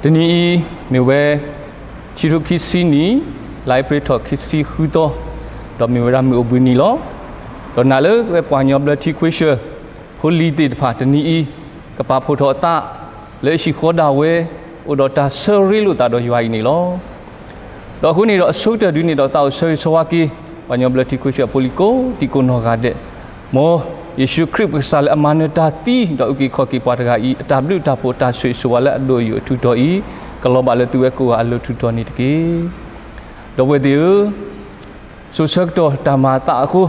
တနံၤအံၤ မ့ၢ်ဝဲ ခံထိခံဆံနံၣ်, လါအ့ဖြ့ၣ်ထီၣ်ခံဆံဃုသီ, ဒီးမ့ၢ်ဝဲဒၣ်မုၢ်အိၣ်ဘှံးနံၤလီၤ. ဒီးနာ်လၢပှၤကညီဘျၢထံခွ့ၡၢၣ်ဖိလံၤသ့ၣ်တဖၣ်တနံၤအံၤ ကပာ်ဖှိၣ်ထီၣ်အသး လၢအဟံၣ်ဃီဒၣ်ဝဲ အိၣ်ဒီးတၢ်ဆၢရ့လိာ်သးဒီးယွၤအံၤန့ၣ်လီၤ. ဒီးအဃိန့ၣ်ဒီးအဆိကတၢၢ်ဒုန့ၣ်ဒီး သးအိၣ်ဆၢဂ့ၤဆၢဝါက့ၤ ပှၤကညီဘျၢထံခွ့ၡၢၣ်ဖိလံၤကိးဒံကိးနီၢ်ဂၤဒဲး, မ်ယ့ၣ်ၡူးခရံာ်ပကစၢ်လၢအမၤနၢၤတၢ်သံ ဒီးအုၣ်က့ၤခီၣ်က့ၤပှၤတဂၤအံၤ အတၢ်ဘျုးတၢ်ဖှိၣ်တၢ်ဆိၣ်ဂ့ၤဆိၣ်ဝါလၢအဒိၣ်အယိာ်အထူးတီၤအံၤ ကလီၤဘၣ်လၢသုဝဲကိးဂၤအလိၤထူးတီၤန့ၣ်တက့ၢ်. ဒီပုၢ်ဝဲၢ်သ့ၣ်ဧၢ, စိၤဆၢကတီၢ်တၢ်မၤအသးအဃိ,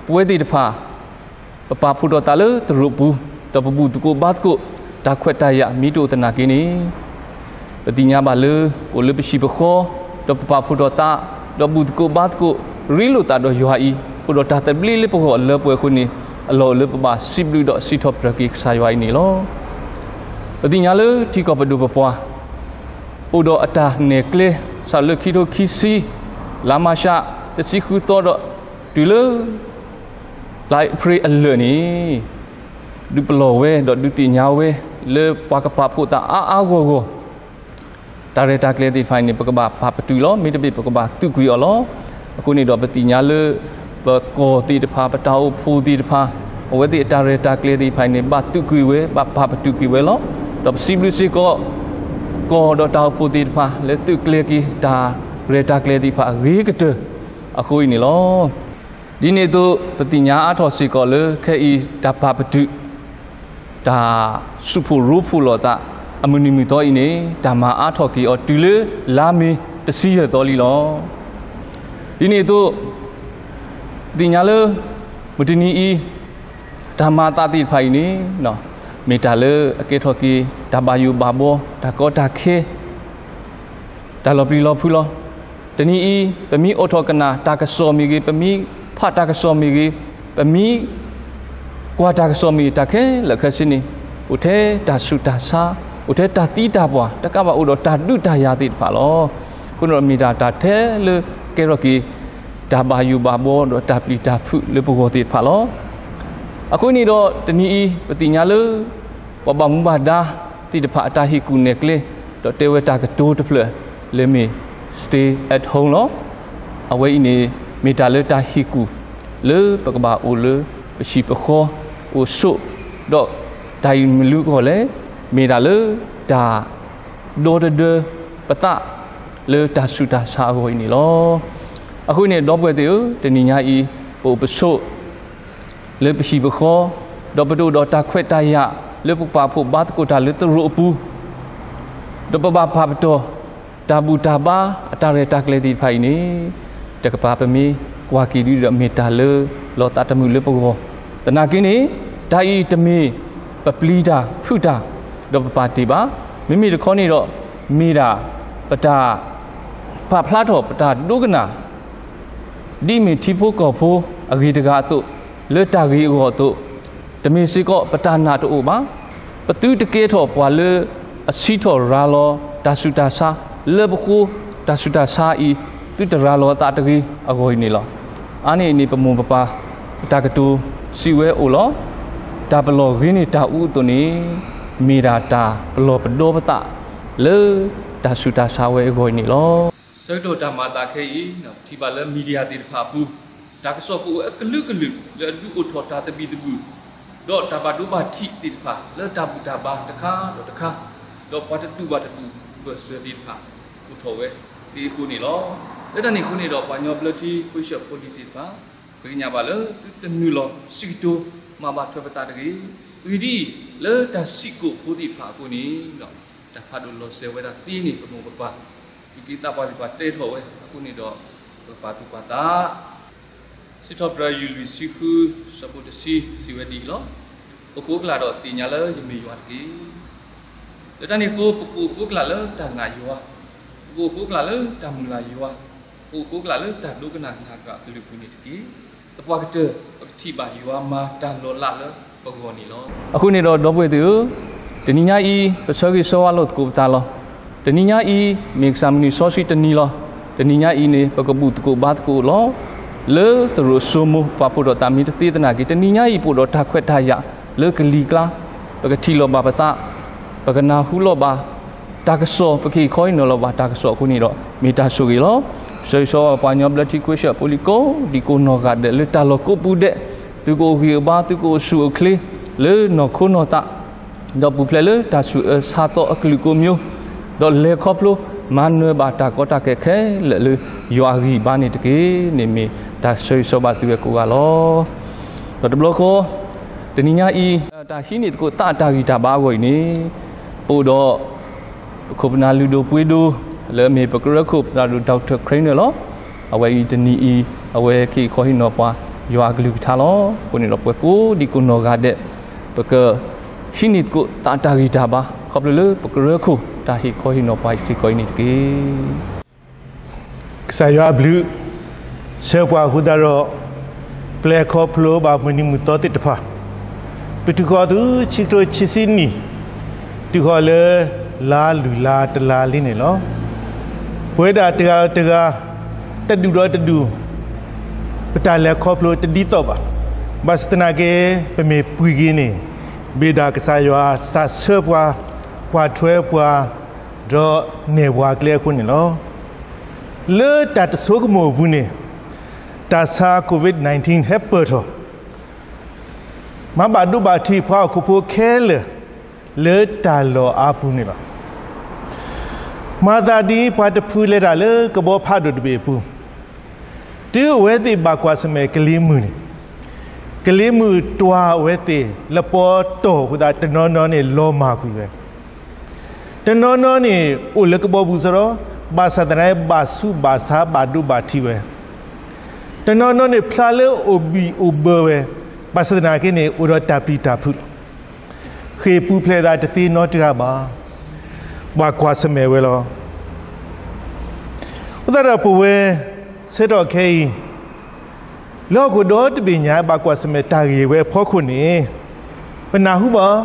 ပဝဲသ့ၣ်တဖၣ် ပပာ်ဖှိၣ်ထီၣ်သးလၢသရိာ်ပူၤ, ဒီးပဘူၣ်သကိးဘါသကိး တၢ်ခွဲးတၢ်ယာ်မ့ၢ်တအိၣ်သနာ်က့န့ၣ်, ပသ့ၣ်ညါဘၣ်လၢ ပအိၣ်လၢပဟံၣ်ပဃီ, ဒီးပပာ်ဖှိၣ်ထီၣ်သး, ဒီးဘူၣ်သကိးဘါသကိး ရ့လိာ်သးဒီးယွၤအံၤ အိၣ်ဒီးတၢ်သဘျ့လၢပဂီၢ်လၢပှဲၤအဃိန့ၣ်, အလီၢ်အိၣ်လၢပဘၣ်စံးဘျုးဒီးစံးထီၣ်ပတြၢၤက့ၤကစၢ်ယွၤအံၤန့ၣ်လီၤ. ပသ့ၣ်ညါလၢထံကီၢ်ပဒိၣ်ပပှၢ် အိၣ်ဒီးအတၢ်နဲၣ်ကျဲ စးလၢခံထိခံဆံ လါမၤရှး တဆံဃုသီဒီး တုၤလၢ လါအ့ဖြ့ၣ်အလၢာ်န့ၣ် ဒုးပလီၢ်ဝဲ ဒီးဒုးသ့ၣ်ညါဝဲ လၢပှၤကပာ်ဖှိၣ်သးအါအါဂီၢ်ဂီၢ် တၢ်ရဲၣ်တၢ်ကျဲၤသ့ၣ်တဖၣ်အံၤန့ၣ် ပကဘၣ်ပာ်ပတုာ်လီၤ. မ့တမ့ၢ်ပကဘၣ်သုးကွံာ်အီၤလီၤ. အဃိန့ၣ်ဒီးပသ့ၣ်ညါလၢ ပကီၢ်သ့ၣ်တဖၣ် ပတၢ်အိၣ်ဖှိၣ်သ့ၣ်တဖၣ် အဝဲသ့ၣ်အတၢ်ရဲၣ်တၢ်ကျဲၤသ့ၣ်တဖၣ်အံၤန့ၣ် ဘၣ်သုးကွံာ်ဝဲ ဘၣ်ပာ်ပတုာ်ကွံာ်ဝဲလီၤ. ဒီးပစံးဘျုးစ့ၢ်ကီး ကီၢ်ဒီးတၢ်အိၣ်ဖှိၣ်သ့ၣ်တဖၣ် လၢသုးကျဲၤက့ၤတၢ်ရဲၣ်တၢ်ကျဲၤသ့ၣ်တဖၣ်အဂ့ၤကတၢၢ်အဃိအံၤန့ၣ်လီၤ. ဒ်န့ၣ်အသိး ပသ့ၣ်ညါအါထီၣ်စ့ၢ်ကီးလၢ ခဲအံၤတၢ်ပာ်ပတုာ် တၢ်စူးဖှိၣ်ရိဖှိၣ်လိာ်သး အမုၢ်နံၤမုၢ်သီအံၤန့ၣ် တၢ်မၤအါထီၣ်က့ၤအီၤတုၤလၢ လါမ့ၤတဆံယဲၢ်သီလံလီၤ. ဒ်န့ၣ်အသိး ပသ့ၣ်ညါလၢ မုၢ်တနံၤအံၤ တၢ်မၤအသးသ့ၣ်တဖၣ်အံၤန့ၣ် မ့ၢ်တၢ်လၢအကဲထီၣ်က့ၤ တၢ်ဘၣ်ယိၣ်ဘၣ်ဘီ တၢ်ကီတၢ်ခဲ တၢ်လီၤပျံၤလီၤဖုးလီၤ. တနံၤအံၤ ပမ့ၢ်အိးထီၣ်ကနၣ်တၢ်ကစီၣ်မ့ၢ်ဂ့ၤ, ပမ့ၢ်ဖးတၢ်ကစီၣ်မ့ၢ်ဂ့ၤ, ပမ့ၢ်ကွၢ်တၢ်ကစီၣ်မ့ၢ်ဂ့ၤ တၢ်ခဲလၢာ်ခဲဆ့န့ၣ် အိၣ်ထဲတၢ်ဆူးတၢ်ဆါ, အိၣ်ထဲတၢ်သံတၢ်ပှၢ်, တကးဘၣ်အိၣ်ဒီးတၢ်ဒုးတၢ်ယၤသ့ၣ်တဖၣ်လီၤ. အဃိန့ၣ်ဒီးမ့ၢ်တၢ်တၢ်ထဲလၢကဲထီၣ်က့ၤ တၢ်ဘၣ်ယိၣ်ဘၣ်ဘီဒီးတၢ်ပျံၤတၢ်ဖုးလၢပဂီၢ်သ့ၣ်တဖၣ်လီၤ. အဃိန့ၣ်ဒီးတနံၤအံၤ ပသ့ၣ်ညါလၢ ပှၤဘၣ်မူဘၣ်ဒါသ့ၣ်တဖၣ်အတၢ်ဟ့ၣ်ကူၣ်နဲၣ်ကျဲ ဒီးတဲဝဲတၢ်ကတိၤတဖျၢၣ်လၢမ့ၢ် Stay at home လီၤ. အဝဲအံၤန့ၣ် မ့ၢ်တၢ်လၢတၢ်ဟ့ၣ်ကူၣ် လၢပကဘၣ်အိၣ်လၢပဟံၣ်ပဃီ အိၣ်ဆိး, ဒီးတၢ်အံၤမနုၤအဂီၢ်လဲၣ်, မ့ၢ်ဒၣ်လၢတၢ် ဒီတဒၢပသးလၢတၢ်ဆူးတၢ်ဆါအဂီၢ်အံၤန့ၣ်လီၤ. အဃိန့ၣ် ဒီပုၢ်ဝဲၢ်သ့ၣ်ဧၢ, တနံၤညါအံၤ ပအိၣ်ပဆိး လၢပဟံၣ်ပဃီ, ဒီးပတအိၣ်ဒီးတၢ်ခွဲးတၢ်ယာ်လၢပပာ်ဖှိၣ်ဘါသကိးတၢ်လၢသရိာ်အပူၤ, ဒီးပဘၣ်ပာ်ပတီၢ် တၢ်ဘူၣ်တၢ်ဘါအတၢ်ရဲၣ်တၢ်ကျဲၤသ့ၣ်တဖၣ်အံၤန့ၣ် တကပၤပမ့ၢ်ကွၢ်က့ၤဒ်ဒီးမ့ၢ်တၢ်လၢလီၤသးတမုာ်လၢပဂီၢ်, သနာ်က့န့ၣ် တၢ်အံၤတမ့ၢ်ပပျံၤတၢ်ဖုးတၢ် ဒီးပပာ်တ့ၢ်ဘၣ်. မ့မ့ၢ်တခီန့ၣ်ဒီး မ့ၢ်ဒၣ်ပတၢ်ပာ်ဖျါထီၣ်ပတၢ်ဒိကနၣ် ဒ်မ့ၢ်ထံဖိကီၢ်ဖိအဂ့ၤတဂၤအသိး, လၢတၢ်ဂ့ၤအဂီၢ်အသိး, တမ့ၢ်စ့ၢ်ကီးပတၢ်နာ်တအိၣ်ဘၣ်. ပသုတကဲထီၣ်ပှၤလၢအစံးထီၣ်ရၤလီၤတၢ်ဆူးတၢ်ဆါ, လၢပဃိတၢ်ဆူးတၢ်ဆါအံၤ သုတရၤလီၤအသးတဂ့ၤအဂီၢ်အံၤန့ၣ်လီၤ. အါန့ၢ်အန့ၣ် ပမိၢ်ပပၢ်အတၢ်ကတိၤစံးဝဲအိၣ်လီၤ. တၢ်ပလီၢ်ဂ့ၤန့ၢ်တၢ်အူအသိးန့ၣ် မ့ၢ်ဒၣ်တၢ်ပလီၢ်ပဒီပသးလၢတၢ်ဆူးတၢ်ဆါဝဲအဂီၢ်အံၤန့ၣ်လီၤ. ဆၢကတီၢ်တၢ်မၤအသးခဲအံၤ ပထံၣ်ဘၣ်လၢ media သ့ၣ်တဖၣ်အပူၤ တၢ်ကစီၣ်ကအိၣ်ဝဲအကလုာ်ကလုာ် လၢအဒုးအိၣ်ထီၣ်တၢ်သဘံၣ်သဘုၣ် ဒီးတၢ်ဘၣ်ဒိဘၣ်ထံးသ့ၣ်တဖၣ် လၢတၢ်ဘူၣ်တၢ်ဘါတခါဒီးတခါ, ဒီးပှၤတဒူၣ်ဘၣ်တဒူၣ်ဘၢၣ်စၢၤသ့ၣ်တဖၣ် အိၣ်ထီၣ်ဝဲသ့အဃိန့ၣ်လီၤ. လၢတၢ်န့ၣ်အဃိန့ၣ်ဒီး ပှၤကညီဘျၢထံခွ့ၡၢၣ်ဖိလံၤသ့ၣ်တဖၣ် ပသ့ၣ်ညါဘၣ်လၢသုတနုာ်လီၤစံးကတိၤ မၤဘၣ်ထွဲပသးတဂ့ၤ. အဂ့ၢ်ဒ်အံၤ, လၢတၢ်စံးကိာ်ဖိသ့ၣ်တဖၣ်အဃိန့ၣ်ဒီး တၢ်ဖးဒိၣ်လီၤစဲၤဝဲဒၣ်သ့န့ၣ် ပမိၢ်ပပၢ် သူၣ်က့သးပှၢ်သ့ၣ်တဖၣ်တဲထီၣ်ဝဲအဃိန့ၣ်ဒီး ပကပာ်သူၣ်ပာ်သး စံးထီၣ်ပတြၢၤ ယူၢ်လွံၢ်ဆံဃု ဆၢဖိတဆံ စံးဝဲဒ်အံၤလီၤ. ပကအိၣ်ဃိကလာ်ဒီးသ့ၣ်ညါလၢယမ့ၢ်ယွၤတက့ၢ်. လၢတၢ်န့ၣ်အဃိ ပကအိၣ်ဃိကလာ်လၢတၢ်နာ်ယွၤ, ပကအိၣ်ဃိကလာ်လၢတၢ်မုၢ်လၢ်ယွၤ, ပကအိၣ်ဃိကလာ်လၢတၢ်ဒိကနၣ်ကလုာ်အကလုာ်ပူၤန့ၣ်တက့ၢ်. သပှၢ်ကတၢၢ် ပကထံၣ်ဘၣ်ယွၤမၤတၢ်လီၤလးလၢပဂီၢ်န့ၣ်လီၤ. အဃိန့ၣ်ဒီး ဒီပုၢ်ဝဲၢ်သ့ၣ်ဧၢ, တနံၤညါအံၤ ပဆၢဂ့ၤဆၢဝါလိာ်သကိးပသးလီၤ. တနံၤညါအံၤ မ့ၢ်ကစၢ်မုၢ်နံၤစီဆှံတနံၤလီၤ. တနံၤညါအံၤန့ၣ် ပကဘူၣ်သကိးဘါသကိးလီၤ. လၢသရိာ်စိမိၤ ပာ်ဖှိၣ်ထီၣ်သးမ့ၢ်တသ့သနာ်က့ တနံၤညါအံၤ ပအိၣ်ဒီးတၢ်ခွဲးတၢ်ယာ်လၢကလံၤကျါ, ပကထံၣ်လီၤဘၣ်ပသး, ပကနၢ်ဟူလီၤဘၣ် တၢ်ကစီၣ် ပကဟ့ၣ်ခီဟ့ၣ်နီၤလီၤဘၣ်တၢ်ကစီၣ်အဃိန့ၣ်ဒီး မ့ၢ်တၢ်ဆိၣ်ဂ့ၤလီၤ. ဆၢဂ့ၤဆၢဝါပှၤကညီဘျၢထံခဝ့ၡၢၣ်ဖိလံၤကိးဒံကိးနီၢ်ဂၤဒဲးလၢတၢ်လီၢ်ကိးပူၤဒဲး, သုကအိၣ်ဂံၢ်အိၣ်ဘါ, သုကအိၣ်ဆူၣ်အိၣ်ချ့ လၢနီၢ်ခိနီၢ်သး ဒီးပူၤဖျဲးလၢတၢ်ဆူၣ်အၢဆါသီအကလုာ်ကိးမံၤ, ဒီးလဲၤခီဖျိ မၤနၢၤဘၣ်တၢ်ကီတၢ်ခဲခဲလၢာ်လၢယွၤအဂံၢ်အဘါန့ၣ်တက့ၢ်န့ၣ် မ့ၢ်တၢ်ဆၢဂ့ၤဆၢဝါဘၣ်သုဝဲကိးဂၤလီၤ. ဒီးတဘျီဃီ တနံၤညါအံၤ တၢ်ဟံးန့ၢ်သကိးသးတၢ်ဂံၢ်တၢ်ဘါအဂီၢ်အံၤန့ၣ် အိၣ်ဒီး ပခိၣ်ပနၢ်လုၢ်ဒိၣ်ပှ့ၤဒိၣ် လၢအမ့ၢ်ပကရၢခိၣ်ပသရၣ်ဒိၣ် Doctor Craner လီၤ. အဝဲအံၤတနံၤအံၤ အဝဲကဟ့ၣ်ခီဟ့ၣ်နီၤပှၤ ယွၤအကလုၢ်ကထါလီၤ. အဃိန့ၣ်ဒီးပှၤကိးဒံကိးနီၢ်ဂၤဒဲး ပကဟံးန့ၢ်သကိးသးတၢ်ဂံၢ်တၢ်ဘါ ခီဖျိလၢပကရၢခိၣ်တၢ်ဟ့ၣ်ခီဟ့ၣ်နီၤပှၤအံၤစ့ၢ်ကီးအံၤန့ၣ်တက့ၢ်. ကစၢ်ယွၤအဘျုး ဆှၢပှၤအဃိသတးဒီး ပလဲၤခီဖျိဘၣ်မုၢ်နံၤမုၢ်သီသ့ၣ်တဖၣ် ပတုၤဃီၤဆူခံကထိခံဆံနံၣ် တုၤဃီၤလၢ လါလုၢ်လါတလါလံန့ၣ်လီၤ. ပဝဲဒၣ်တဂၤဒီးတဂၤ တဒူၣ်ဒီးတဒူၣ် ပတၢ်လဲၤခီဖျိတဒ်သိးဘၣ်. ဘၣ်ဆၣ်သနာ်က့ ပမ့ၢ်ပှ့ၤက့ၤန့ၣ် မ့ၢ်ဒၣ်ကစၢ်ယွၤတၢ်ဆှၢပှၤ ကွၢ်ထွဲပှၤ ဒီးနဲၣ်ပှၤကျဲအဃိန့ၣ်လီၤ. လၢတၢ်တဆိကမိၣ်အပူၤန့ၣ် တၢ်ဆါ COVID nineteen ဟဲပၢၢ်ထီၣ် မၤဘၣ်ဒိဘၣ်ထံးပှၤဟီၣ်ခိၣ်ဖိခဲလၢာ် လၢတၢ်လီၢ်အါပူၤန့ၣ်လီၤ. မၤသးဒ်ပှၤတဖုလဲၤတၢ်လၢကဘီဖးဒိၣ်တဘ့ၣ်အပူၤ, တုၤအဝဲသ့ၣ်ဘၣ်ကွၢ်ဆၢၣ်မဲာ်ကလံၤမုၢ်န့ၣ်, ကလံၤမုၢ်တွၤအဝဲသ့ၣ်လပီတီၢ်အဃိသတး တနီၤနီၤန့ၣ်လီၤမၢ်ကွံာ်ဝဲ, တနီၤနီၤန့ၣ် အိၣ်လၢကဘီပူၤစ့ၢ်ကီး, ဘၣ်ဆၣ်သနာ်က့ ဘၣ်ဆူးဘၣ်ဆါဘၣ်ဒိဘၣ်ထံးဝဲ, တနီၤနီၤန့ၣ် ဖျါလၢအိၣ်ဘံၣ်အိၣ်ဘၢဝဲ, ဘၣ်ဆၣ်သနာ်က့န့ၣ် အိၣ်ဒီးတၢ်ပျံၤတၢ်ဖုးလီၤ. ဃ့ၢ်ပူၤဖျဲးသးတသ့နီတဂၤဘၣ်. ဘၣ်ကွၢ်ဆၢၣ်မဲာ်ဝဲလီၤ. အဃိသတးဒီးပဝဲ ဆၢကတီၢ်ခဲအံၤ လၢဟီၣ်ခိၣ်ဒီတဘ့ၣ်ညါ ဘၣ်ကွၢ်ဆၢၣ်မဲာ်တၢ်ဂ့ၢ်ဝဲအဖီခိၣ်န့ၣ်, ပနၢ်ဟူဘၣ်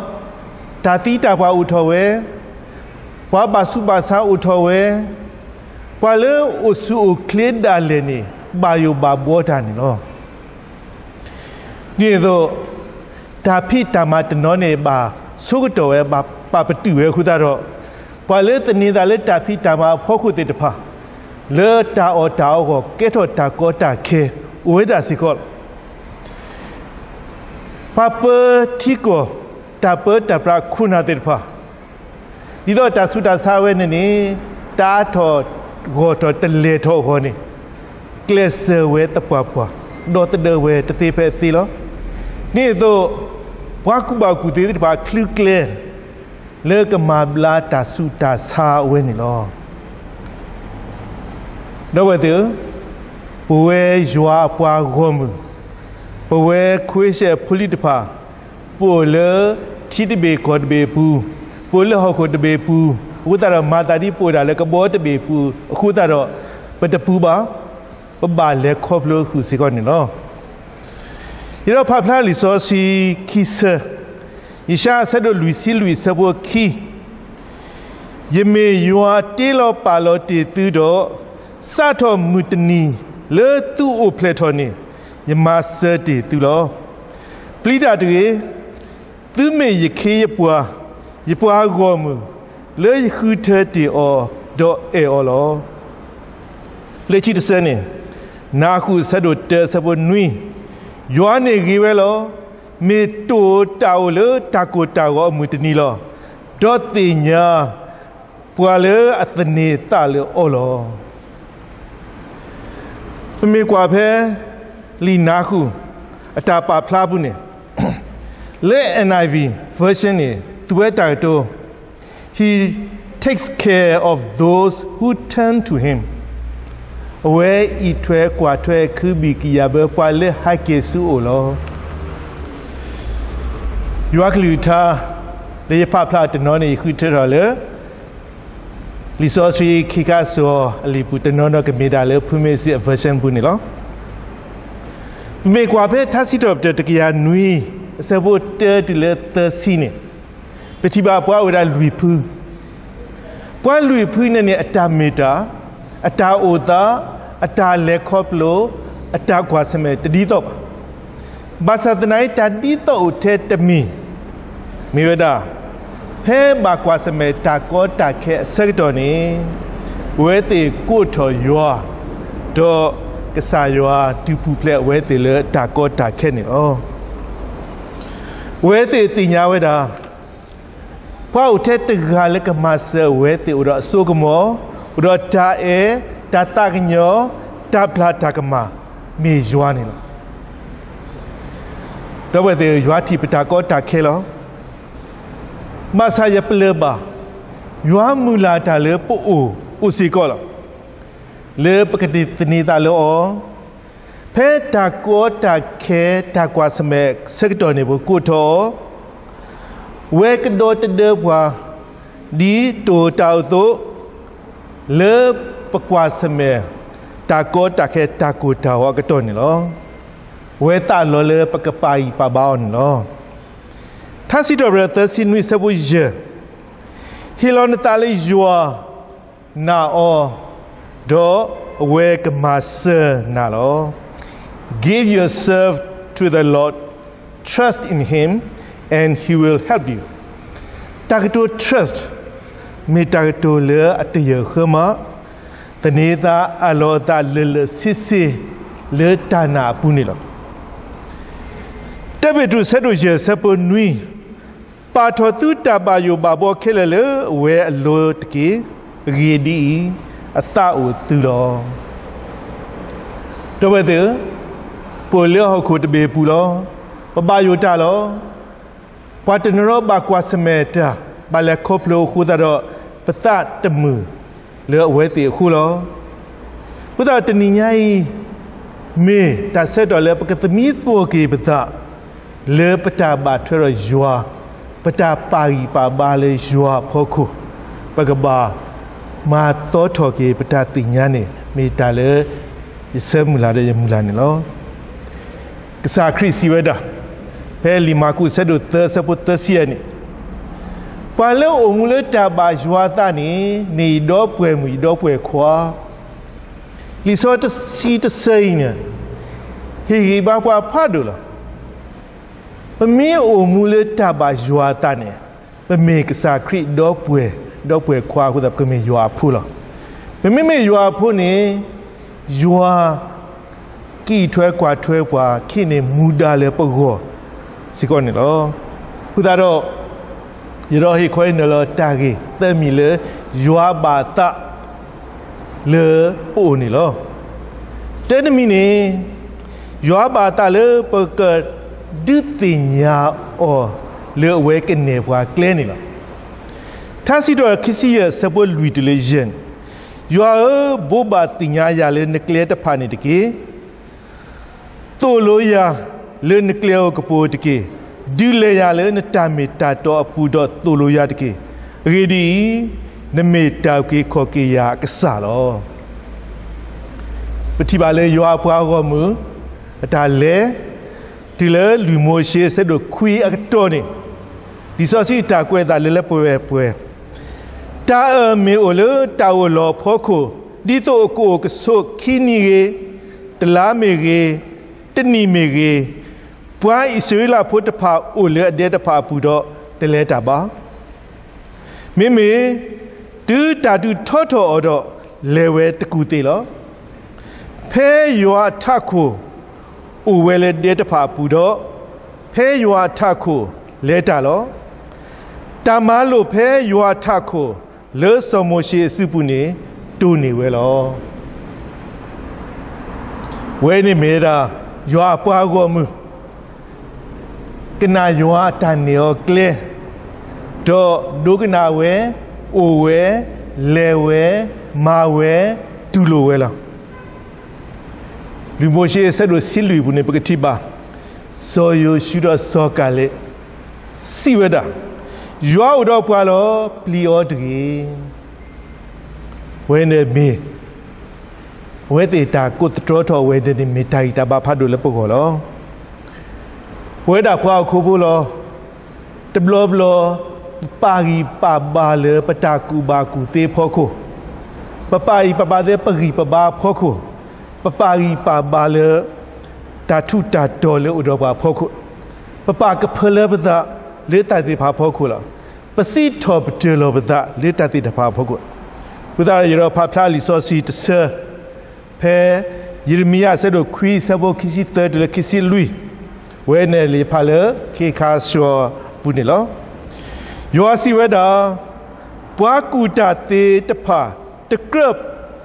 တၢ်သံတၢ်ပှၢ်အိၣ်ထီၣ်ဝဲ, ပှၤဘၣ်ဆူးဘၣ်ဆါအိၣ်ထီၣ်ဝဲ, ပှၤလၢအိၣ်ဆူၣ်အိၣ်ချ့ဒၣ်လဲာ်န့ၣ် ဘၣ်ယိၣ်ဘၣ်ဘှီတၢ်န့ၣ်လီၤ. ဒ်န့ၣ်အသိး တၢ်ဖံးတၢ်မၤတနီၤန့ၣ် ဘၣ်ဆိကတီၢ်ဝဲ ဘၣ်ပာ်ပတုာ်ဝဲအဃိသတးဒီး, ပှၤလၢသန့ၤသးလၢတၢ်ဖံးတၢ်မၤအဖီခိၣ်သ့ၣ်တဖၣ် လၢတၢ်အီၣ်တၢ်အီအဂီၢ် ကဲထီၣ်တၢ်ကီတၢ်ခဲ အိၣ်ဝဲဒၣ်စ့ၢ်ကီးလီၤ. ပှၤပၢထံကီၢ် တၢ်ပၢတၢ်ပြးခိၣ်နၢ်သ့ၣ်တဖၣ် ဒ်သိးတၢ်ဆူးတၢ်ဆါဝဲန့ၣ်န့ၣ် တၢ်အါထီၣ်ဂီၢ်ထီၣ်တလဲၤထီၣ်အဂီၢ်န့ၣ် ကျဲးစၢးဝဲသပှၢ်ပှၢ်, ဒီသဒၢဝဲတသ့ဖဲအသ့လီၤ. ဒ်န့ၣ်အသိး ပှၤကူၣ်ဘၣ်ကူၣ်သ့သ့ၣ်တဖၣ်ချုးကျဲ လၢကမၤဘျါတၢ်ဆူးတၢ်ဆါဝဲန့ၣ်လီၤ. ဒီပုၢ်ဝဲၢ်သ့ၣ်ဧၢ, ပဝဲယွၤအပှၤဂီၢ်မုၢ်, ပဝဲခွ့ၡၢၣ်ဖိလံၤတဖၣ်, ပအိၣ်လၢထံတဘ့ၣ်ကီၢ်တဘ့ၣ်အပူၤ, ပအိၣ်လၢဟီၣ်ခိၣ်တဘ့ၣ်အပူၤ, အဃိသတးဒီးမၤသးဒ်ပအိၣ်ဒၣ်လၢကဘီတဘ့ၣ်အပူၤအဃိသတးဒီး ပတပူၤဘၣ်, ပဘၣ်လဲၤခီဖျိဃုာ်စ့ၢ်ကီးန့ၣ်လီၤ. ယဒီးဖးဖျါလံာ်စီဆှံခံဆၢ, ယၡါယၤအဆၢဒိၣ်လွံၢ်ဆံလွံၢ်အဆၢဖိခံ, ယမ့ၢ်ယွၤတ့လီၤပာ်လီၤတ့ၢ်သုဒီး, စးထီၣ်မုၢ်တနံၤလၢသုအိၣ်ဖျဲၣ်ထီၣ်န့ၣ်, ယမၤစၢၤတ့ၢ်သုလီၤ. ပျံၤတၢ်တဂ့ၤ, သုမ့ၢ်ယခ့ယပှၤ, ယပှၤဂီၢ်မုၢ်, လၢယဃုထၢတ့ၢ်အီၤဒီးအဲၣ်အီၤလီၤ. လၢခံတဆၢန့ၣ်, နၤဃုအဆၢဒိၣ်တၢအဆၢဖိနွံ, ယွၤန့ၣ်ဂ့ၤဝဲလီၤ. မ့ၢ်တိၢ်တၢ်အိၣ်လၢတၢ်ကိၢ်တၢ်ဂီၤအမုၢ်တနံၤလီၤ. ဒီးသ့ၣ်ညါပှၤလၢအသန့ၤသးလၢအီၤလီၤ. ပမ့ၢ်ကွၢ်ဖဲ လံာ်နၤဃု အတၢ်ပာ်ဖျါပူၤန့ၣ်, လၢ N I V version န့ၣ် သူဝဲတၢ်ကတိၤ, He takes care of those who turn to him. အဝဲအံးထွဲကွၢ်ထွဲခုဘံၣ်ကယာ်ဘၢပှၤလၢဟဲက့ၤဆူအအိၣ်လီၤ. ယွၤကလုၢ်ကထါ လၢယဖးဖျါတနီၤန့ၣ် ယဃုထၢထီၣ်လၢ လံာ်စီဆှံခ့ခါစိၤအလံာ်ပူၤ တနီၤနီၤကမ့ၢ်ဒၣ်လၢ ဖုမ့ၢ်စံး version ပူၤန့ၣ်လီၤ. မ့ၢ်ကွၢ်ဖဲထါစံးထီၣ်ပတြၢၤတကယၤနွံ အဆၢဖိတၢတုၤလၢသၢဆံန့ၣ်, ပထံၣ်ဘၣ်ပှၤအိၣ်ဝဲဒၣ်လွံၢ်ဖု. ပှၤလွံၢ်ဖုန့ၣ်န့ၣ် အတၢ်မ့ၢ်တၢ်, အတၢ်အိၣ်သး, အတၢ်လဲၤခီဖျိ, အတၢ်ကွၢ်ဆၢၣ်မဲာ်တဒ်သိးဘၣ်. ဘၣ်ဆၣ်သနာ်က့ တၢ်ဒ်သိးအိၣ်ထဲတမံၤ မ့ၢ်ဝဲဒၣ် ဖဲဘၣ်ကွၢ်ဆၢၣ်မဲာ်တၢ်ကီတၢ်ခဲအဆၢကတီၢ်န့ၣ်, အဝဲသ့ၣ်ကိးထီၣ်ယွၤ, ဒီးကစၢ်ယွၤဒုးပူၤဖျဲးအဝဲသ့ၣ်လၢတၢ်ကီတၢ်ခဲန့ၣ်လီၤ. အဝဲသ့ၣ်သ့ၣ်ညါဝဲဒၣ် ပှၤအိၣ်ထဲတဂၤလၢကမၤစၢၤအဝဲသ့ၣ်အိၣ်ဒီးအစိကမီၤ, အိၣ်ဒီးတၢ်အဲၣ်, တၢ်သးကညီၤ, တၢ်ပျၢ်တၢ်ကမၣ်, မ့ၢ်ယွၤန့ၣ်လီၤ. ဒီပုၢ်ဝဲၢ်သ့ၣ်ဧၢ, ယွၤထံၣ်ပတၢ်ကီတၢ်ခဲလီၤ. ဘၣ်ဆၣ်ယပလၢၢ်ဘၣ်, ယွၤမုၢ်လၢ်တၢ်လၢပအိၣ်အိၣ်စ့ၢ်ကီးလီၤ. လၢပကဒုးသန့ၤသးလၢအီၤ, ဖဲတၢ်ကီတၢ်ခဲတၢ်ကွၢ်ဆၢၣ်မဲာ်ဆၢကတီၢ်န့ၣ် ပကိးထီၣ်အီၤ, ဝဲကဒီတဒၢပှၤ, ဒ်တအိၣ်တၢ်အသိး, လၢပကွၢ်ဆၢၣ်မဲာ် တၢ်ကီတၢ်ခဲတၢ်ကိၢ်တၢ်ဂီၤအကတီၢ်န့ၣ်လီၤ. ဝဲသးလီၤလၢပကပာ်ဂံၢ်ပာ်ဘါအီၤန့ၣ်လီၤ. ထါစံးထီၣ်ပတြၢၤ သၢဆံနွံ အဆၢဖိယဲၢ်, ဟ့ၣ်လီၤနသးလၢယွၤ နာ်အီၤ, ဒီးအဝဲကမၤစၢၤနၤလီၤ. Give yourself to the Lord, trust in him, and he will help you. တၢ်ကတိၤ trust မ့ၢ်တၢ်ကတိၤလၢအတယၢၢ်ဃၢမး, သန့ၤသးအးလီၤအသးလၢာ်လၢာ်ဆ့ဆ့ လၢတၢ်နာ်အပူၤန့ၣ်လီၤ. တၢပ့းတရူး အဆၢဒိၣ်ယဲၢ် အဆၢဖိနွံ, ပာ်ထီၣ်သုတၢ်ဘၣ်ယိၣ်ဘၣ်ဘှီခဲလၢာ်လၢအဝဲအလိၤတက့ၢ်. အဂ့ၢ်ဒ်အံၤ, အသးအိၣ်သုလီၤ. ဒီပုၢ်ဝဲၢ်သ့ၣ်ဧၢ, ပအိၣ်လၢဟီၣ်ခိၣ်တဘ့ၣ်အပူၤလီၤ. ပဘၣ်ယိၣ်တၢ်လီၤ. ပှၤတနီၤနီၤဘၣ်ကွၢ်ဆၢၣ်မဲာ်တၢ်, ဘၣ်လဲၤခီဖျိအဃိသတးဒီး ပသးတမုာ်လၢအဝဲသ့ၣ်အဃိလီၤ. အဃိသတးဒီးတနံၤညါအံၤ မ့ၢ်တၢ်ဆၢကတီၢ်လၢပကသမံသဝီက့ၤပသး လၢပတၢ်ဘၣ်ထွဲဒီးယွၤ, ပတၢ်ပာ်ဂံၢ်ပာ်ဘါလၢယွၤအဖီခိၣ်, ပကဘၣ်မၤသီထီၣ်က့ၤပတၢ်သ့ၣ်ညါန့ၣ် မ့ၢ်တၢ်လၢယဆၢမုၢ်လၢ်ဒီးယမုၢ်လၢ်န့ၣ်လီၤ. ကစၢ်ခရံာ်စံးဝဲဒၣ်, ဖဲလံာ်မၢ်ကူး အဆၢဒိၣ်သၢ အဆၢဖိသၢဆံယဲၢ်န့ၣ်, ပှၤလၢအအိၣ်မူလၢတၢ်ဘၣ်ယွၤအသးန့ၣ် မ့ၢ်ယဒီပုၢ်ဝဲၢ်မုၣ် ယဒီပုၢ်ဝဲၢ်ခွါ, လံာ်စီဆှံတဆၢအံၤန့ၣ် ဟ့ၣ်ဂံၢ်ဘါပှၤဖးဒိၣ်လီၤ. ပမ့ၢ်အိၣ်မူလၢတၢ်ဘၣ်ယွၤအသးန့ၣ်, ပမ့ၢ်ကစၢ်ခရံာ်ဒီပုၢ်ဝဲၢ်, ဒီပုၢ်ဝဲၢ်ခွါအဃိသတး ပကမ့ၢ်ယွၤအဖိလီၤ. ပမ့မ့ၢ်ယွၤအဖိန့ၣ်, ယွၤ ကံၣ်ထွဲကွၢ်ထွဲပှၤခံန့ၣ် မူဒါလၢပဂီၢ်စ့ၢ်ကီးန့ၣ်လီၤ. အဃိသတးဒီး ယဒီးဟ့ၣ်ခီဟ့ၣ်နီၤလီၤတၢ်ဂ့ၢ်သၢမံၤလၢ ယွၤဘၣ်အသး လၢပအိၣ်န့ၣ်လီၤ. တၢတမံၤန့ၣ်, ယွၤဘၣ်အသးလၢပကဒုးသ့ၣ်ညါအီၤလၢအဝဲကနဲၣ်ပှၤကျဲန့ၣ်လီၤ. ထါစံးထီၣ်ခံဆံယဲၢ် အဆၢဖိလွံၢ်တုၤလၢယဲၢ်န့ၣ်, ယွၤဧၢ, ဘိးဘၣ်သ့ၣ်ညါယၤလၢနကျဲတဖၣ်န့ၣ်တက့ၢ်. သိၣ်လိယၤလၢနကျဲဧိၤကပိၤတက့ၢ်. ဒုးလဲၤယၤလၢနတၢ်မ့ၢ်တၢ်တီအပူၤဒီးသိၣ်လိယၤတက့ၢ်. အဂ့ၢ်ဒ်အံၤ, နမ့ၢ်တၢ်အုၣ်က့ၤခီၣ်က့ၤယၤအကစၢ်လီၤ. ပထံၣ်ဘၣ်လၢယွၤအပှၤဂီၢ်မုၢ် အတၢ်လဲၤ တုၤလၢလွံၢ်မိၤၡ့ အဆၢဒိၣ်ခွံအကတီၢ်န့ၣ်, လံာ်စီဆှံအတၢ်ကွဲးအသးလၢလၢပှဲၤပှဲၤ, တၢ်အၢၣ်မ့ၢ်အိၣ်လၢတၢ်အိၣ်လီၤအဖီခိၣ်, ဒ်သိးအကအိၣ်ကဆိးခံနံၤဂ့ၤ, တလါမ့ၢ်ဂ့ၤ, တနံၣ်မ့ၢ်ဂ့ၤ, ပှၤအံၣ်စရ့လးဖိတဖၣ်အိၣ်လၢအဒဲတဖၣ်အပူၤဒီး တလဲၤတၢ်ဘၣ်. မ့မ့ၢ်တုၤတၢ်ဒုးထီထီၣ်အီၤဒီး လဲၤဝဲတကူၣ်သ့ၣ်လီၤ. ဖဲယွၤအထးခိၣ်အိၣ်ဝဲလၢဒဲတဖၣ်အပူၤဒီး, ဖဲယွၤအထးခိၣ်လဲၤတၢ်လီၤ. တၢ်မၤလိာ်ဖဲယွၤအထးခိၣ်လၢစီၤမိၤၡ့အစုပူၤန့ၣ် တိၢ်န့ၢ်ဝဲလီၤ. အဝဲန့ၣ်မ့ၢ်ဝဲဒၣ် ယွၤအပှၤဂီၢ်မုၢ် ကနၣ်ယွၤအတၢ်နဲၣ်အီၤကျဲ, ဒီးဒိကနၣ်ဝဲ, အိၣ်ဝဲ, လဲၤဝဲ, မၤဝဲ, တူၢ်လိာ်ဝဲလီၤ. လွံၢ်မိၤၡ့အဆၢဒိၣ်ဆံလွံၢ်အပူၤန့ၣ် ပကထံၣ်ဘၣ် စီၤယိၤၡူဒီးစီၤကၤလ့း စံးဝဲဒၣ်, ယွၤအိၣ်ဒီးပှၤလီၤ, ပျံၤအီၤတဂ့ၤ. အဝဲန့ၣ်မ့ၢ် အဝဲသ့ၣ်တၢ်ကိးသတြီထီၣ်ဝဲဒၣ်န့ၣ် မ့ၢ်တၢ်ဂံၢ်တၢ်ဘါဖးဒိၣ်လၢပဂီၢ်လီၤ. ပဝဲဒၣ်ပှၤဟီၣ်ခိၣ်ဖိလီၤ. တဘျီဘျီ ပပာ်ဂံၢ်ပာ်ဘါလၢပတၢ်ကူၣ်ဘၣ်ကူၣ်သ့အဖီခိၣ်, ပပာ်ဂံၢ်ပာ်ဘါလၢပဂံၢ်ပဘါအဖီခိၣ်, ပပာ်ဂံၢ်ပာ်ဘါလၢ တၢ်ထူးတၢ်တီၤလၢအိၣ်ဒီးပှၤအဖီခိၣ်, ပပာ်ကဖၢလၢပသးလၢတၢ်သ့ၣ်တဖၣ်အဖီခိၣ်လီၤ. ပစံးထီၣ်ပတြၢၤလီၤပသးလၢတၢ်သ့ၣ်တဖၣ်အဖီခိၣ်, အဃိသတးဒီး ယအဲၣ်ဒိးဖးဖျါလံာ်စီဆှံတဆၢ ဖဲယံးရမံယၤအဆၢဒိၣ်ခွံ အဆၢဖိခံဆံသၢတုၤလၢခံဆံလွံၢ်, ဝဲန့ၣ်လံာ်ဖးလၢခ့ခါဆှီပူၤန့ၣ်လီၤ. ယွၤစံးဝဲဒၣ်, ပှၤကူၣ်တၢ်သ့တဖၣ် တကြၢး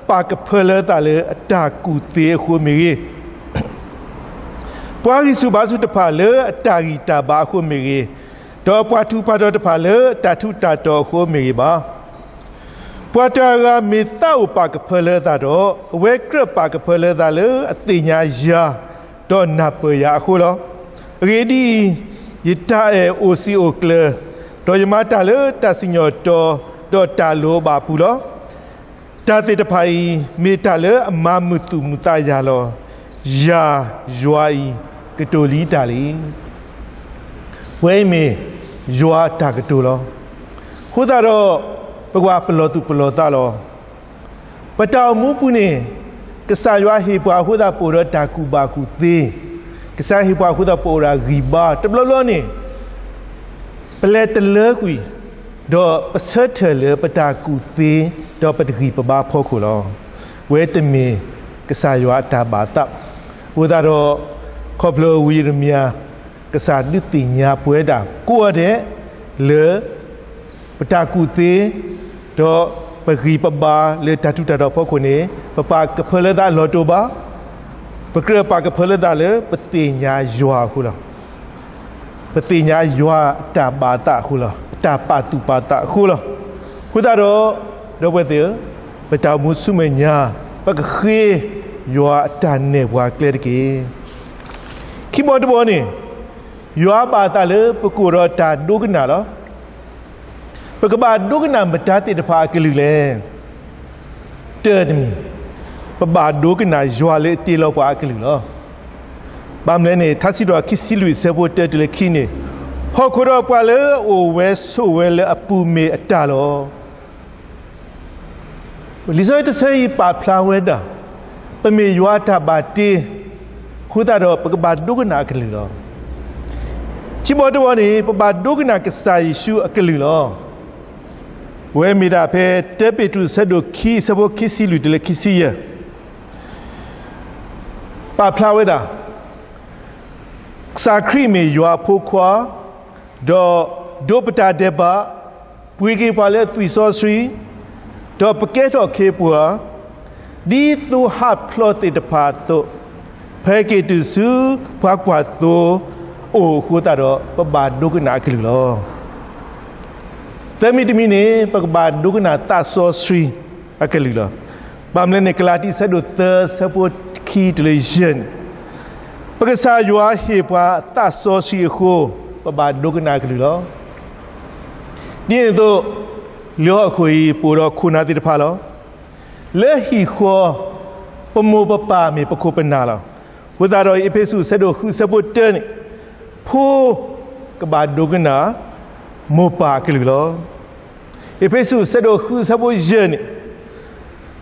ပာ်ကဖၢလၢသးလၢအတၢ်ကူၣ်သ့အဃိမ့ၢ်ဂ့ၤ, ပှၤဂံၢ်ဆူၣ်ဘါဆူၣ်တဖၣ်လၢအတၢ်ဂံၢ်တၢ်ဘါအဃိမ့ၢ်ဂ့ၤ, ဒီးပှၤထူးပှၤတီၤတဖၣ်လၢအတၢ်ထူးတၢ်တီၤအဃိမ့ၢ်ဂ့ၤဘၣ်. ပှၤတဂၤဂၤမ့ၢ်သးအိၣ်ပာ်ကဖၢလၢသးဒီး, အဝဲကြၢးပာ်ကဖၢလၢသးလၢအသ့ၣ်ညါယၤ, ဒီးနၢ်ပၢၢ်ယၤအဃိလီၤ. အဂ့ၢ်ဒ်အံၤ, ယတၢ်အဲၣ်အိၣ်စံာ်အိၣ်ကျၢၤ, ဒီးယမၤတၢ်လၢတၢ်စံၣ်ညီၣ်တီၤ, ဒီးတၢ်လိၣ်ဘၣ်အပူၤလီၤ. တၢ်သ့ၣ်တဖၣ်အံၤ မ့ၢ်တၢ်လၢအမၤမုာ်သူၣ်မုာ်သးယၤလီၤ. ယၤယွၤအံၤ ကတိၤလံတၢ်လံ. ဝဲအံၤမ့ၢ်ယွၤအတၢ်ကတိၤလီၤ. အဃိသတးဒီး ပကဘၣ်ပလီၢ်သူၣ်ပလီၢ်သးလီၤ. ပတၢ်အိၣ်မူပူၤန့ၣ် ကစၢ်ယွၤဟ့ၣ်ပှၤအဃိသတး ပအိၣ်ဒီးတၢ်ကူၣ်ဘၣ်ကူၣ်သ့, ကစၢ်ဟ့ၣ်ပှၤအဃိသတး ပအိၣ်ဒီးဂံၢ်ဘါ, တဘျီဘျီန့ၣ် ပလဲၤတလၢကွံာ်, ဒီးပဆၢထၢၣ်လၢပတၢ်ကူၣ်သ့, ဒီးပတဂံၢ်ပဘါဖီခိၣ်လီၤ. ဝဲတမ့ၢ်ကစၢ်ယွၤအတၢ်ဘၣ်သး, အဃိသတးဒီး ခီဖျိဝံယံးရမံယၤ ကစၢ်ဒုးသ့ၣ်ညါပဝဲဒၣ်ကိးဂၤဒဲး လၢ ပတၢ်ကူၣ်သ့, ဒီးပဂံၢ်ပဘါလၢတၢ်ထူးတၢ်တီၤဖီခိၣ်န့ၣ် ပပာ်ကဖၢလၢသးအလီၢ်တအိၣ်ဘၣ်. ပကြၢးပာ်ကဖၢလၢသးလၢပသ့ၣ်ညါယွၤအဃိလီၤ. ပသ့ၣ်ညါယွၤအတၢ်ဘၣ်သးအဃိလီၤ. အတၢ်ပာ်သူၣ်ပာ်သးအဃိလီၤ. အဃိသတးဒီး ဒီပုၢ်ဝဲၢ်သ့ၣ်ဧၢ, ပတၢ်အိၣ်မူဆူမဲာ်ညါ ပကဃ့ယွၤအတၢ်နဲၣ်ပှၤကျဲတက့ၢ်. ခံဘီတဘီန့ၣ် ယွၤဘၣ်သးလၢပကအိၣ်ဒီးတၢ်ဒိကနၣ်လီၤ. ပကဘၣ်ဒိကနၣ်မတၤသ့ၣ်တဖၣ်အကလုၢ်လဲၣ်. တၢတမံၤ, ပဘၣ်ဒိကနၣ်ယွၤလၢအတ့လီၤပှၤအကလုၢ်လီၤ. ဘၣ်မနုၤလဲၣ်န့ၣ် ထါစံးထီၣ်ခံဆံလွံၢ်အဆၢဖိတၢတုၤလၢခံန့ၣ်, ဟီၣ်ခိၣ်ဒီးပှၤလၢအအိၣ်ဝဲဆိးဝဲလၢအပူၤမ့ၢ်အတၢ်လီၤ. လံာ်စီဆှံတဆၢအံၤပာ်ဖျါဝဲဒၣ်, ပမ့ၢ်ယွၤအတၢ်ဘၣ်တ့, အဃိသတးဒီးပကဘၣ်ဒိကနၣ်အကလုၢ်လီၤ. ခံဘီတဘီန့ၣ် ပဘၣ်ဒိကနၣ်ကစၢ်ယ့ၣ်ၡူးအကလုၢ်လီၤ. ဝဲမ့ၢ်ဒၣ်ဖဲတၢပ့းတရူးအဆၢဒိၣ်ခံအဆၢဖိခံဆံလွံၢ်တုၤလၢခံဆံယဲၢ် ပာ်ဖျါဝဲဒၣ်, ကစၢ်ခရံာ်မ့ၢ်ယွၤအဖိခွါ, ဒီးဒိးပတၢ်ဒဲးဘး, ပှ့ၤက့ၤပှၤလၢသွံၣ်စီဆှံ, ဒီးပကဲထီၣ်ခ့ပှၤ, ဒ်သိဟးဖျိးသ့ၣ်တဖၣ်အသိး, ဖဲက့ၤတုၤဆူပှၤကွၢ်သိအအိၣ်အဃိသတးဒီး ပဘၣ်ဒိကနၣ်အကလုၢ်လီၤ. သၢမံၤတမံၤန့ၣ် ပကဘၣ်ဒိကနၣ်သးစီဆှံအကလုၢ်လီၤ. ဘၣ်မနုၤလဲၣ်န့ၣ် ကလၤတံ အဆၢဒိၣ်သၢ အဆၢဖိခံတုၤလၢယဲၢ်န့ၣ်, ပကစၢ်ယွၤဟ့ၣ်ပှၤအသးစီဆှံအဃိ, ပဘၣ်ဒိကနၣ်အကလုၢ်လီၤ. ဒ်န့ၣ်အသိး, လၢဟီၣ်ခိၣ်အံၤ ပအိၣ်ဒီးခိၣ်နၢ်သ့ၣ်တဖၣ်လီၤ. လၢဟံၣ်ဃီ ပမိၢ်ပပၢ်မ့ၢ်ပခိၣ်ပနၢ်လီၤ. အဃိသတးဒီး အ့းဖ့းစူး အဆၢဒိၣ်ဃု အဆၢဖိတၢန့ၣ်, ဖိကဘၣ်ဒိကနၣ် မိၢ်ပၢ်အကလုၢ်လီၤ. အ့းဖ့းစူး အဆၢဒိၣ်ဃု အဆၢဖိယဲၢ်န့ၣ်,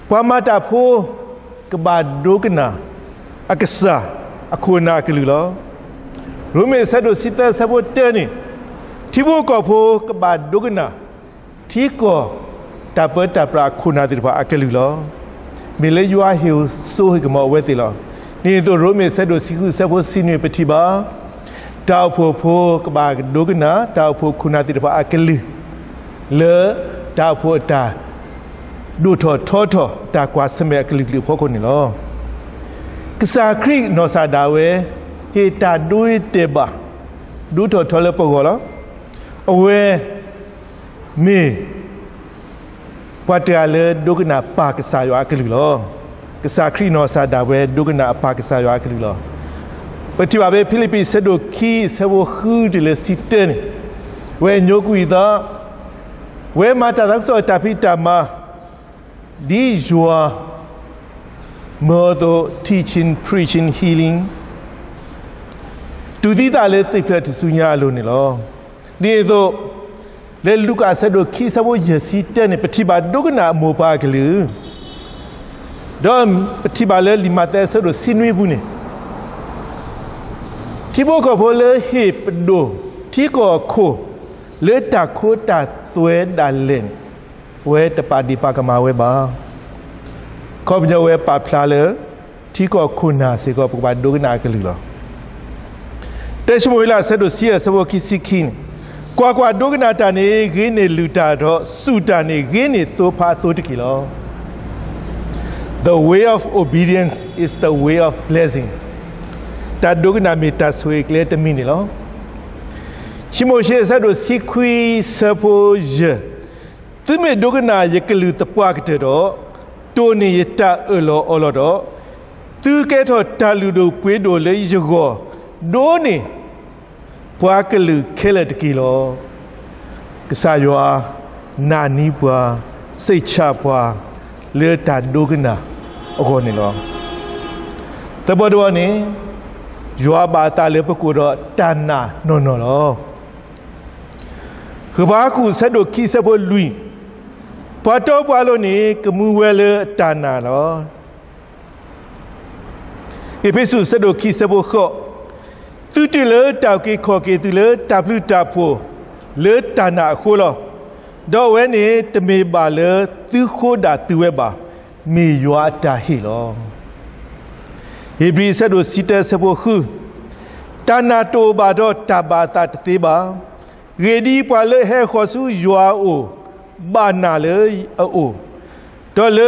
ပှၤမၤတၢ်ဖိ ကဘၣ်ဒိကနၣ် အကစၢ် အခိၣ်နၢ်အကလုၢ်လီၤ. ရိမ့ၤ အဆၢဒိၣ်ဆံသၢ အဆၢဖိတၢန့ၣ်, ထံဖိကီၢ်ဖိကဘၣ်ဒိကနၣ် ထံကီၢ်တၢ်ပၢတၢ်ပြးအခိၣ်နၢ်သ့ၣ်တဖၣ်အကလုၢ်လီၤ. မ့ၢ်လၢယွၤဟ့ၣ်စိဟ့ၣ်ကမီၤအဝဲသ့ၣ်လီၤ. ဒ်န့ၣ်အသိး ရိမ့ၤ အဆၢဒိၣ်ဆံဃု အဆၢဖိဆံနွံ ပထံၣ်ဘၣ်, တၢ်အိၣ်ဖှိၣ်ဖိကဘၣ်ဒိကနၣ် တၢ်အိၣ်ဖှိၣ်ခိၣ်နၢ်သ့ၣ်တဖၣ်အကလုၢ်, လၢတၢ်အိၣ်ဖှိၣ်အတၢ် ဒိၣ်ထီၣ်ထီထီၣ် တၢ်ကွၢ်ဆၢၣ်မဲာ်အကလုာ်ကလုာ်အဖီခိၣ်န့ၣ်လီၤ. ကစၢ်ခရံာ်နီၢ်စၢ်ဒၣ်ဝဲ ဟ့ၣ်တၢ်ဒိတဲာ်ဘၣ် ဒိၣ်ထီၣ်ထီလၢပဂီၢ်လီၤ. အဝဲ မ့ၢ် ပှၤတဂၤလၢဒိကနၣ်ပၢ်ကစၢ်ယွၤအကလုၢ်လီၤ. ကစၢ်ခရံာ်နီၢ်စၢ်ဒၣ်ဝဲဒိကနၣ်အပၢ်ကစၢ်ယွၤအကလုၢ်လီၤ. ပထံၣ်ဘၣ်ဖဲဖံလံးပံး အဆၢဒိၣ်ခံ အဆၢဖိဃုတုၤလၢဆံတၢန့ၣ်, ဝဲညိကွံာ်အသး, ဝဲမၤတၢ်သးခုကစီၣ်တၢ်ဖံးတၢ်မၤ ဒ်ယွၤမၢအီၤအသိး teaching, preaching, healing, တူၢ်သံသးလၢသ့ၣ်ဖျၢၣ်ထူၣ်စုညါအလိၤန့ၣ်လီၤ. ဒ်န့ၣ်အသိး လၢလူၤကၣ်အဆၢဒိၣ်ခံ အဆၢဖိယဲၢ်ဆံတၢန့ၣ် ပထံၣ်ဘၣ်ဒိကနၣ်အမိၢ်ပၢ်အကလုၢ်, ဒီးပထံၣ်ဘၣ်လၢလံာ်မးသဲအဆၢဒိၣ်ဆံနွံပူၤန့ၣ် ထံဖိကီၢ်ဖိလၢဟ့ၣ်ပဒိၣ်ထံကီၢ်အခိၣ် လၢတၢ်ခိတၢ်သွဲဒၣ်လဲာ်န့ၣ် အဝဲတပာ်ဒ့ၣ်ပာ်ကမၣ်ဝဲဘၣ်. ခီပညီဝဲပာ်ဖျါလၢ ထံကီၢ်ခိၣ်နၢ်စ့ၢ်ကီး ပကဘၣ်ဒိကနၣ်အကလုၢ်လီၤ. တၢၡမူၤအ့လး အဆၢဒိၣ်ဆံ အဆၢဖိခံဆံခံန့ၣ်, ကွၢ်ကွၢ်, ဒိကနၣ်တၢ်န့ၣ် ဂ့ၤန့ၢ်လုၢ်တၢ်ဒီး စူၢ်တၢ်န့ၣ် ဂ့ၤန့ၢ်သိဖါအသိတက့ၢ်လီၤ. The way of obedience is the way of blessing. တၢ်ဒိကနၣ်မ့ၢ်တၢ်ဆိၣ်ဂ့ၤကျဲတမံၤန့ၣ်လီၤ. ၡမူၤၡ့ အဆၢဒိၣ်ဆံခွံ အဆၢဖိယဲၢ်, သုမ့ၢ်ဒိကနၣ်ယကလုၢ်သပှၢ်ကတၢၢ်ဒီး, တိၢ်န့ၢ်ယတၢ်အၢၣ်လီၤအီလီၤဒီး, သုကဲထီၣ်တၢ်လုၢ်ဒိၣ်ပှ့ၤဒိၣ်လၢယဂီၢ်, ဒိၣ်န့ၢ်ပှၤကလုာ်ခဲလၢာ်တက့ၢ်လီၤ. ကစၢ်ယွၤနာ်န့ၢ်ပှၤ, စံးဆၣ်ပှၤ လၢတၢ်ဒိကနၣ်အဂီၢ်န့ၣ်လီၤ. သၢဘီတဘီန့ၣ်, ယွၤဘၣ်အသးလၢပကအိၣ်ဒီးတၢ်နာ်နီၢ်နီၢ်လီၤ. ဂ့ၤဘါကူၣ် အဆၢဒိၣ်ခံ အဆၢဖိလွံၢ်, ပှၤတီပှၤလိၤန့ၣ် ကမူဝဲလၢတၢ်နာ်လီၤ. အ့းဖ့းစူး အဆၢဒိၣ်ခံ အဆၢဖိဃိး, သုတုၤလၢတၢ်အုၣ်က့ၤခီၣ်က့ၤသုလၢတၢ်ဘျုးတၢ်ဖှိၣ်လၢတၢ်နာ်အဃိလီၤ. ဒီးအဝဲန့ၣ် တမ့ၢ်ဘၣ်လၢသုဃိဒၣ်သုဝဲဘၣ်, မ့ၢ်ယွၤအတၢ်ဟ့ၣ်လီၤ. ဧ့ၤဘြံၤ အဆၢဒိၣ်ဆံတၢ အဆၢဖိဃု, တၢ်နာ်တအိၣ်ဘၣ်ဒီးတၢ်ဘၣ်အသးတသ့ဘၣ်. ဂ့ၢ်ဒ်အံၤ, ပှၤလၢအဟဲဃီၤဆူယွၤအအိၣ် ဘၣ်နာ်လၢအအိၣ်, ဒီးလၢ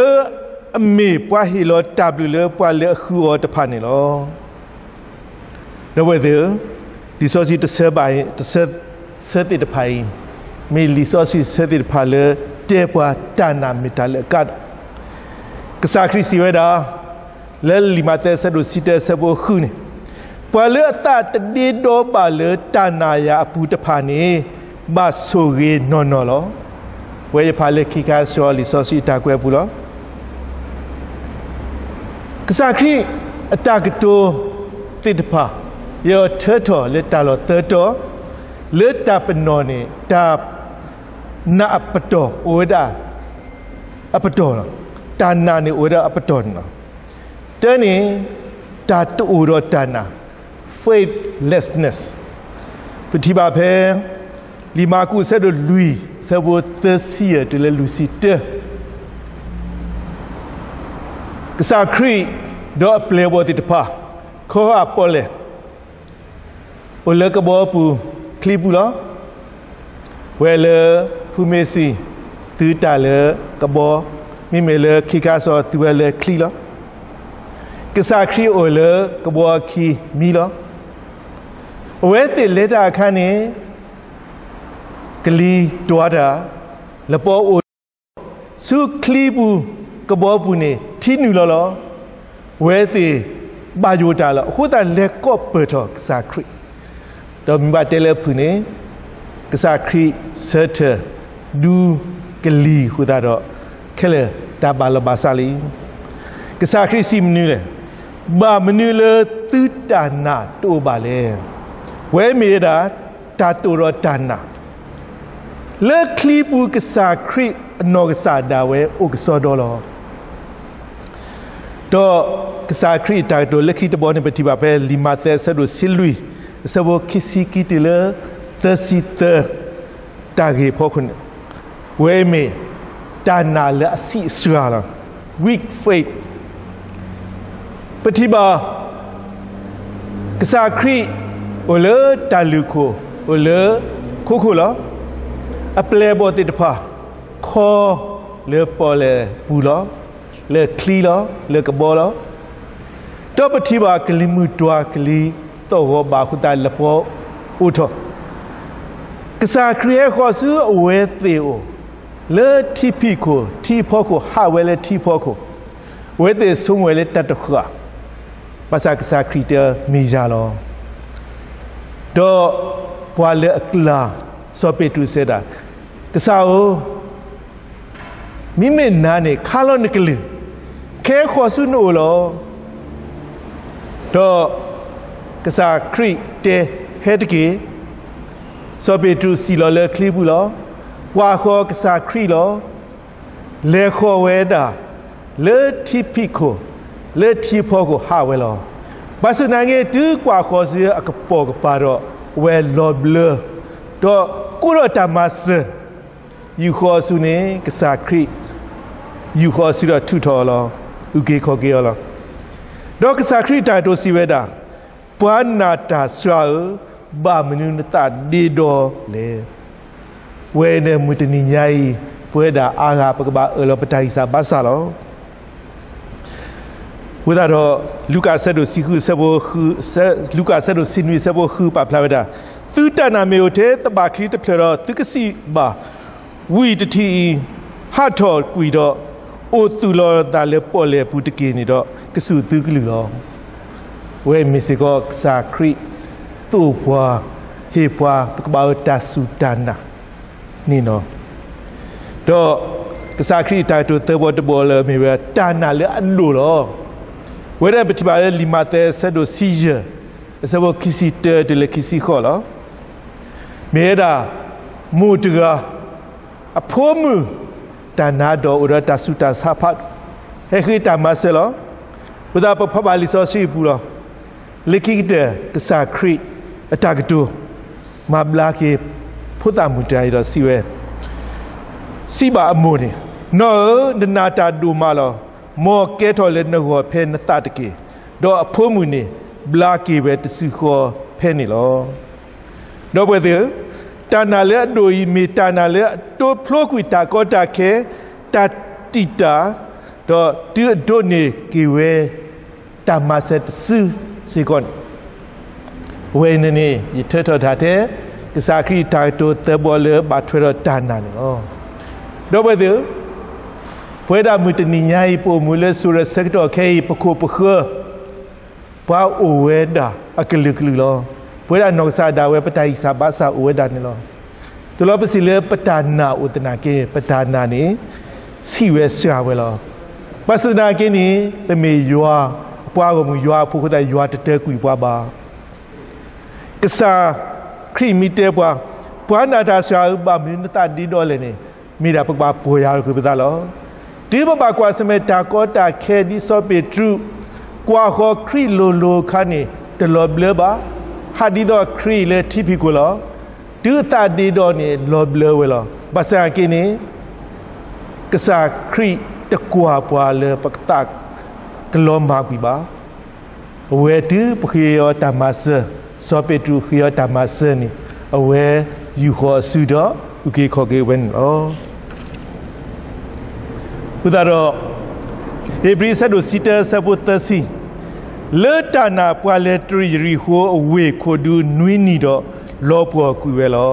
အမ့ၢ်ပှၤဟ့ၣ်လီၤတၢ်ဘျုးလၢပှၤလၢအဃုအီၤတဖၣ်န့ၣ်လီၤ. ဒီပုၢ်ဝဲၢ်သ့ၣ်ဧၢ, လံာ်စီဆှံတဆၢဘၣ်အံၤ, တဆၢ, ဆၢသ့ၣ်တဖၣ်အံၤ, မ့ၢ်လံာ်စီဆှံဆၢသ့ၣ်တဖၣ်လၢ တဲပှၤတၢ်နာ်မ့ၢ်တၢ်လၢအကါဒီး, ကစၢ်ခရံာ်စံးဝဲဒၣ် လၢလံာ်မးသဲ အဆၢဒိၣ်ဆံတၢ အဆၢဖိဃုန့ၣ်, ပှၤလၢအသးတဒ့ဒီဘၣ်လၢတၢ်နာ်ယၤအပူၤတဖၣ်န့ၣ်, ဘၣ်ဆိၣ်ဂ့ၤနီၢ်နီၢ်လီၤ. ဝဲယဖးလၢခံခါဆူလံာ်စီဆှံအတၢ်ကွဲးအပူၤလီၤ. ကစၢ်ခရံာ်အတၢ်ကတိၤသ့ၣ်တဖၣ် ယအၢၣ်ထၢထီၣ်လၢတၢ်လီၢ်သၢတီၤ, လၢတၢ်ပနီၣ်န့ၣ် တၢ်နာ်အပတီၢ်အိၣ်ဝဲဒၣ် အပတီၢ်လီၤ. တၢ်နာ်န့ၣ်အိၣ်ဝဲဒၣ်အပတီၢ်န့ၣ်လီၤ. တၢန့ၣ် တၢ်တအိၣ်ဒီးတၢ်နာ်, faithlessness. ပထံၣ်ဘၣ်ဖဲ လံာ်မၢကူး အဆၢဒိၣ်လွံၢ် အဆၢဖိသၢဆံယဲၢ်တုၤလၢလွံၢ်ဆံတၢ ကစၢ်ခရံာ်ဒီးအပျဲၢ်အဘီၣ်သ့ၣ်တဖၣ် ခီဂာ်ပီၣ်လဲၣ် အိၣ်လၢကဘီပူၤ ချံပူၤလီၤ. ပဝဲလၢ ဖုမ့ၢ်စံၣ် သုတၢ်လၢကဘီ, မ့မ့ၢ်လၢခံခါစီၤ သုဝဲလၢချံလီၤ. ကစၢ်ခရံာ်အိၣ်လၢကဘီအခံ မံလီၤ. အဝဲသ့ၣ်လဲၤတၢ်အခါန့ၣ် ကလံၤတွါတၢ်, လပီအိၣ် ဆူချံပူၤ ကဘီပူၤန့ၣ် ထံနုာ်လီၤလီၤ. အဝဲသ့ၣ်ဘၣ်ယိၣ်တၢ်လီၤ. အဃိသတးလဲၤကိးပၢၢ်ထီၣ်ကစၢ်ခရံာ်, ဒီးမ့ၢ်ဘၣ်တဲလၢအဖုၣ်န့ၣ် ကစၢ်ခရံာ်ဆၢထၢၣ်ဒူကလံၤအဃိသတးဒီး ခဲလၢာ်တၢ်ဘၣ်လီၤဘၣ်စးလံ. ကစၢ်ခရံာ်စံးမနုၤလဲၣ်, ဘၣ်မနုၤလၢသုတၢ်နာ်တအိၣ်ဘၣ်လဲၣ်. ပဝဲမ့ၢ်ဝဲဒၣ် တၢ်တအိၣ်ဒီးတၢ်နာ် လၢချံပူၤကစၢ်ခရံာ်အနီၢ်ကစၢ်ဒၣ်ဝဲအိၣ်ကစီဒီလီၤ. ဒီးကစၢ်ခရံာ်အတၢ်ကတိၤလၢခံတဘီန့ၣ် ပထံၣ်ဘၣ်ဖဲလံာ်မးသဲအဆၢဒိၣ်ဆံလွံၢ် အဆၢဖိခံဆံခံတုၤလၢသၢဆံသၢ တၢ်ဂ့ၢ်ဖီခိၣ်န့ၣ် ပဝဲမ့ၢ်တၢ်နာ်လၢအဆံးအစှၤလီၤ, weak faith. ပထံၣ်ဘၣ် ကစၢ်ခရံာ်အိၣ်လၢတၢ်လုၢ်ခိၣ် အိၣ်လၢခိခိၣ်လီၤ. အပျဲၢ်အဘီၣ်သ့ၣ်တဖၣ် ခီလၢပီၣ်လဲၣ်ပူၤလီၤ, လၢချံလီၤ, လၢကဘီလီၤ. ဒီးပထံၣ်ဘၣ်ကလံၤမုၢ်တွၤကလံၤသီၣ်ဂီၤဘၣ်အဃိသတး လပီအိၣ်ထီၣ် ကစၢ်ခရံာ်ဟဲဃီၤဆူအဝဲသ့ၣ်အအိၣ် လၢထံဖံးခိၣ်, ထံဖီခိၣ်, ဟးဝဲလၢထံဖီခိၣ်, အဝဲသ့ၣ်ဆိကမိၣ်ဝဲလၢတၢ်တဃၣ်, ဘၣ်ဆၣ်ကစၢ်ခရံာ်တဲမ့ၢ်ယၤလီၤ. ဒီးပှၤလၢအကျါ စီၤပ့းတရူးစံးဒၣ်, ကစၢ်ဧၢ, မ့မ့ၢ်နၤန့ၣ် ခါလီၤနကလုၢ်, ကဟဲဃီၤဆူနအိၣ်လီၤ. ဒီးကစၢ်ခရံာ်တဲ, ဟဲတက့ၢ်. စီၤပ့းတရူးစံၣ်လီၤလၢချံပူၤလီၤ. ကွၢ်ဃီၤကစၢ်ခရံာ်လီၤ. လဲၤဃီၤဝဲဒၣ် လၢထံဖံးခိၣ်, လၢထံဖီခိၣ်ဟးဝဲလီၤ. ဘၣ်ဆၣ်သနာ်က့ တုၤကွၢ်ဃီၤဆူအကပိာ်ကပၤဒီး အဝဲလီၤဘျၢ, ဒီး ကိၣ်ဒီးတၢ်မၤစၢၤ, ယူာ်ဃီၤအီၤဆူန့ၣ် ကစၢ်ခရံာ် ယူာ်ဃီၤအီၤဆူဒီးထုးထီၣ်အီၤလီၤ. အုၣ်က့ၤခီၣ်က့ၤအီၤလီၤ. ဒီးကစၢ်ခရံာ်အတၢ်ကတိၤစံးဝဲဒၣ်, ပှၤနာ်တၢ်စှၤဧၢ, ဘၣ်မနုၤနသးဒ့ဒီလဲၣ်. ဝဲန့ၣ်မုၢ်တနံၤညါအံၤ ပဝဲဒၣ်အါဂၤ ပကဘၣ်အၢၣ်လီၤပတၢ်ဂံၢ်စၢ်ဘါစၢ်လီၤ. အဃိသတးဒီး လူၤကၣ်အဆၢဒိၣ်ဆံဃုအဆၢဖိဃု, လူၤကၣ်အဆၢဒိၣ်ဆံနွံအဆၢဖိဃု ပာ်ဖျါဝဲဒၣ်, သုတၢ်နာ်မ့ၢ်အိၣ်ထဲသဘၣ်ချံတဖျၢၣ်ဒီး သုကစံးဘၣ် ဝံတထံအံၤ ဟးထီၣ်ကွံာ်ဒီး အိၣ်သူၣ်လီၤအသးလၢပီၣ်လဲၣ်အပူၤတက့ၢ်န့ၣ်ဒီး ကစူၢ်သုကလုၢ်လီၤ. အဝဲမ့ၢ်စ့ၢ်ကီးကစၢ်ခရံာ်သိၣ်ပှၤ, ဟ့ၣ်ပှၤ ပကဘၣ်အၢတၢ်စူၢ်တၢ်နာ်န့ၣ်လီၤ. ဒီးကစၢ်ခရံာ်အတၢ်ကတိၤသၢဘီတဘီလၢအမ့ၢ်ဝဲ တၢ်နာ်လၢအဒိၣ်လီၤ. ဝဲဒၣ်ပထံၣ်ဘၣ်လၢလံာ်မးသဲအဆၢဒိၣ်ဆံယဲၢ်, အဆၢဖိခံဆံတၢတုၤလၢခံဆံဃိးလီၤ. မ့ၢ်ဝဲဒၣ် မိၢ်တဂၤ အဖိမုၣ် တၢ်နာ်ဒီးအိၣ်ဒီးတၢ်ဆူးတၢ်ဆါဖးဒိၣ်, ဟဲဃ့တၢ်မၤစၢၤလီၤ. အဃိသတးပဖးဘၣ်လံာ်စီဆှံအပူၤလီၤ. လၢခံကတၢၢ် ကစၢ်ခရံာ်အတၢ်ကတိၤ မၤဘျါက့ၤ ဖိသၣ်မုၣ်တဂၤအံၤဒီးစံးဝဲ, စံးဘၣ်အမိၢ်န့ၣ်, နီၢ်ဧၢ, နနာ်တၢ်ဒိၣ်မးလီၤ. မ်ကဲထီၣ်လၢနဂီၢ်ဖဲနသးတက့ၢ်. ဒီးအဖိမုၣ်န့ၣ် ဘျါက့ၤဝဲတစုဃီဖဲန့ၣ်လီၤ. ဒီပုၢ်ဝဲၢ်သ့ၣ်ဧၢ, တၢ်နာ်လၢအဒိၣ်အံၤ မ့ၢ်တၢ်နာ်လၢအဒိဖျိကွံာ်တၢ်ကီတၢ်ခဲ, တၢ်တံာ်တာ်, ဒီးတုၤအဒိးန့ၢ်က့ၤဝဲ တၢ်မၤစၢၤတစုစ့ၢ်ကီးန့ၣ်, အဝဲန့ၣ်န့ၣ် ယထၢထီၣ်တၢ်ထဲ ကစၢ်ခရံာ်အတၢ်ကတိၤသၢဘီလၢဘၣ်ထွဲဒီးတၢ်နာ်န့ၣ်လီၤ. ဒီပုၢ်ဝဲၢ်သ့ၣ်ဧၢ, ပဝဲဒၣ်မုၢ်တနံၤညါအံၤ ပအိၣ်မူလၢစိၤရဲၣ်ဆၢကတီၢ်ခဲအံၤ ပခိၣ်ပဃၢၤ ပှၤအိၣ်ဝဲဒၣ်အကလုာ်ကလုာ်လီၤ. ပဝဲဒၣ်နီၢ်ကစၢ်ဒၣ်ဝဲ ပတၢ်ဂံၢ်စၢ်ဘါစၢ်အိၣ်ဝဲဒၣ်န့ၣ်လီၤ. တလီၤပစံးလၢပတၢ်နာ်အိၣ်သနာ်က့ ပတၢ်နာ်န့ၣ် ဆံးဝဲစှၤဝဲလီၤ. ဘၣ်ဆၣ်သနာ်က့န့ၣ် ပမ့ၢ်ယွၤအပှၤဂီၢ်မုၢ် ယွၤအဖိအဃိသတး ယွၤတတၢကွံာ်ပှၤဘၣ်. ကစၢ်ခရံာ်မ့ၢ်တဲပှၤ, ပှၤနာ်တၢ်စှၤဧၢ, ဘၣ်မနုၤနသးဒ့ဒီလဲၣ်န့ၣ်, မ့ၢ်ဒၣ်ပကဘၣ်ပီၢ်ယၢ်လီၤကွံာ်ပသးလီၤ. တုၤပဘၣ်ကွၢ်ဆၢၣ်မဲာ်တၢ်ကီတၢ်ခဲ ဒ်စီၤပ့းတရူး ကွၢ်ဃီၤခရံာ်လိၤလိၤအခါန့ၣ် တလီၤဘျၢဘၣ်. ဟးဒ်သိးခရံာ်လၢထံဖံးခိၣ်လီၤ. တုၤအသးဒ့ဒီန့ၣ် လီၤဘျၢဝဲလီၤ. ဘၣ်ဆၣ်သနာ်က့န့ၣ် ကစၢ်ခရံာ်တကွၢ်ပှၤလၢပသးကလီၤမၢ်ကွံာ်ဘၣ်. အဝဲတုၤပဃ့အီၤတၢ်မၤစၢၤ, စီၤပ့းတရူးဃ့အီၤတၢ်မၤစၢၤန့ၣ် အဝဲယူာ်ဃီၤအစုဒီးအုၣ်က့ၤခီၣ်က့ၤဝဲန့ၣ်လီၤ. အဃိသတးဒီး ဧ့ၤဘြံၤအဆၢဒိၣ်တဆံတၢ အဆၢဖိသၢဆံ, လၢတၢ်နာ်ပှၤလဲၤတရံးယရံၣ်ဃိၤအဝ့ၢ်ခိၣ်ဒူနွံနံၣ်ဒီး လီၤပှီၢ်ကွံာ်ဝဲလီၤ.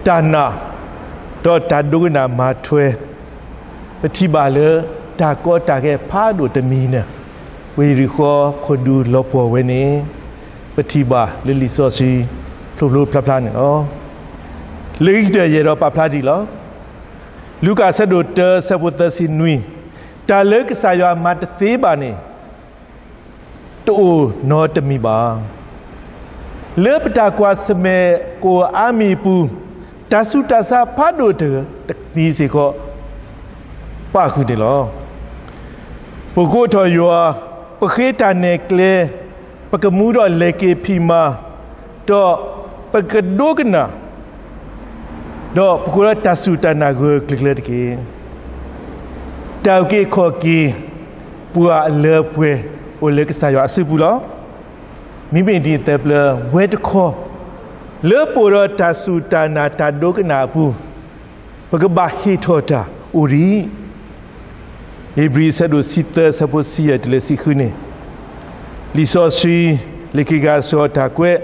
တၢ်နာ် ဒီးတၢ်ဒိကနၣ်မၤထွဲ ပထံၣ်ဘၣ်လၢတၢ်ကီတၢ်ခဲဖးဒိၣ်တမံၤန့ၣ် ဝ့ၢ်ယရံၣ်ဃိၤခိၣ်ဒူလီၤပှီၢ်ဝဲန့ၣ် ပထံၣ်ဘၣ်လၢလံာ်စီဆှံဖျိဖျိဖျါဖျါန့ၣ်လီၤ. လၢခံကတၢၢ်ယအဲၣ်ဒိးပာ်ဖျါဒံးလီၤ. လူၤကၣ်အဆၢဒိၣ်တၢ အဆၢဖိသၢဆံနွံ, တၢ်လၢကစၢ်ယွၤမၤတသ့ဘၣ်န့ၣ် တအိၣ်နီတမံၤဘၣ်. လၢပတၢ်ကွၢ်ဆၢၣ်မဲာ်ကိၣ်အါမံၤအပူၤ, တၢ်ဆူးတၢ်ဆါဖးဒိၣ်တမံၤစ့ၢ်ကီး ပၣ်ဃုာ်န့ၣ်လီၤ. ပကိးထီၣ်ယွၤ, ပဃ့တၢ်နဲၣ်ကျဲ, ပကမူဒီးလဲၤက့ၤဖံးမၤ, ဒီးပကဒိကနၣ် ဒီးပကအိၣ်ဒီးတၢ်စူၢ်တၢ်နာ်ဂၢၢ်ဂၢၢ်ကျၢၤကျၢၤတက့ၢ်. တၢ်အုၣ်က့ၤခီၣ်က့ၤပှၤအလၢအပှဲၤအိၣ်လၢကစၢ်ယွၤအစုပူၤလီၤ. မ့မ့ၢ်ဒ်အံၤသပှၢ် ဝဲတခီ လၢပအိၣ်ဒီးတၢ်စူၢ်တၢ်နာ်တၢ်ဒိကနၣ်အပူၤ ပကဘၣ်ဟ့ၣ်ထီၣ်တၢ်အိၣ်ဒံး ဧ့ၤဘြံၤအဆၢဒိၣ်တဆံသၢ အဆၢဖိတဆံယဲၢ်တုၤလၢတဆံဃုန့ၣ်, လံာ်စီဆှံ လၢခံကတၢၢ် ဆှၢတၢ်ကွဲး,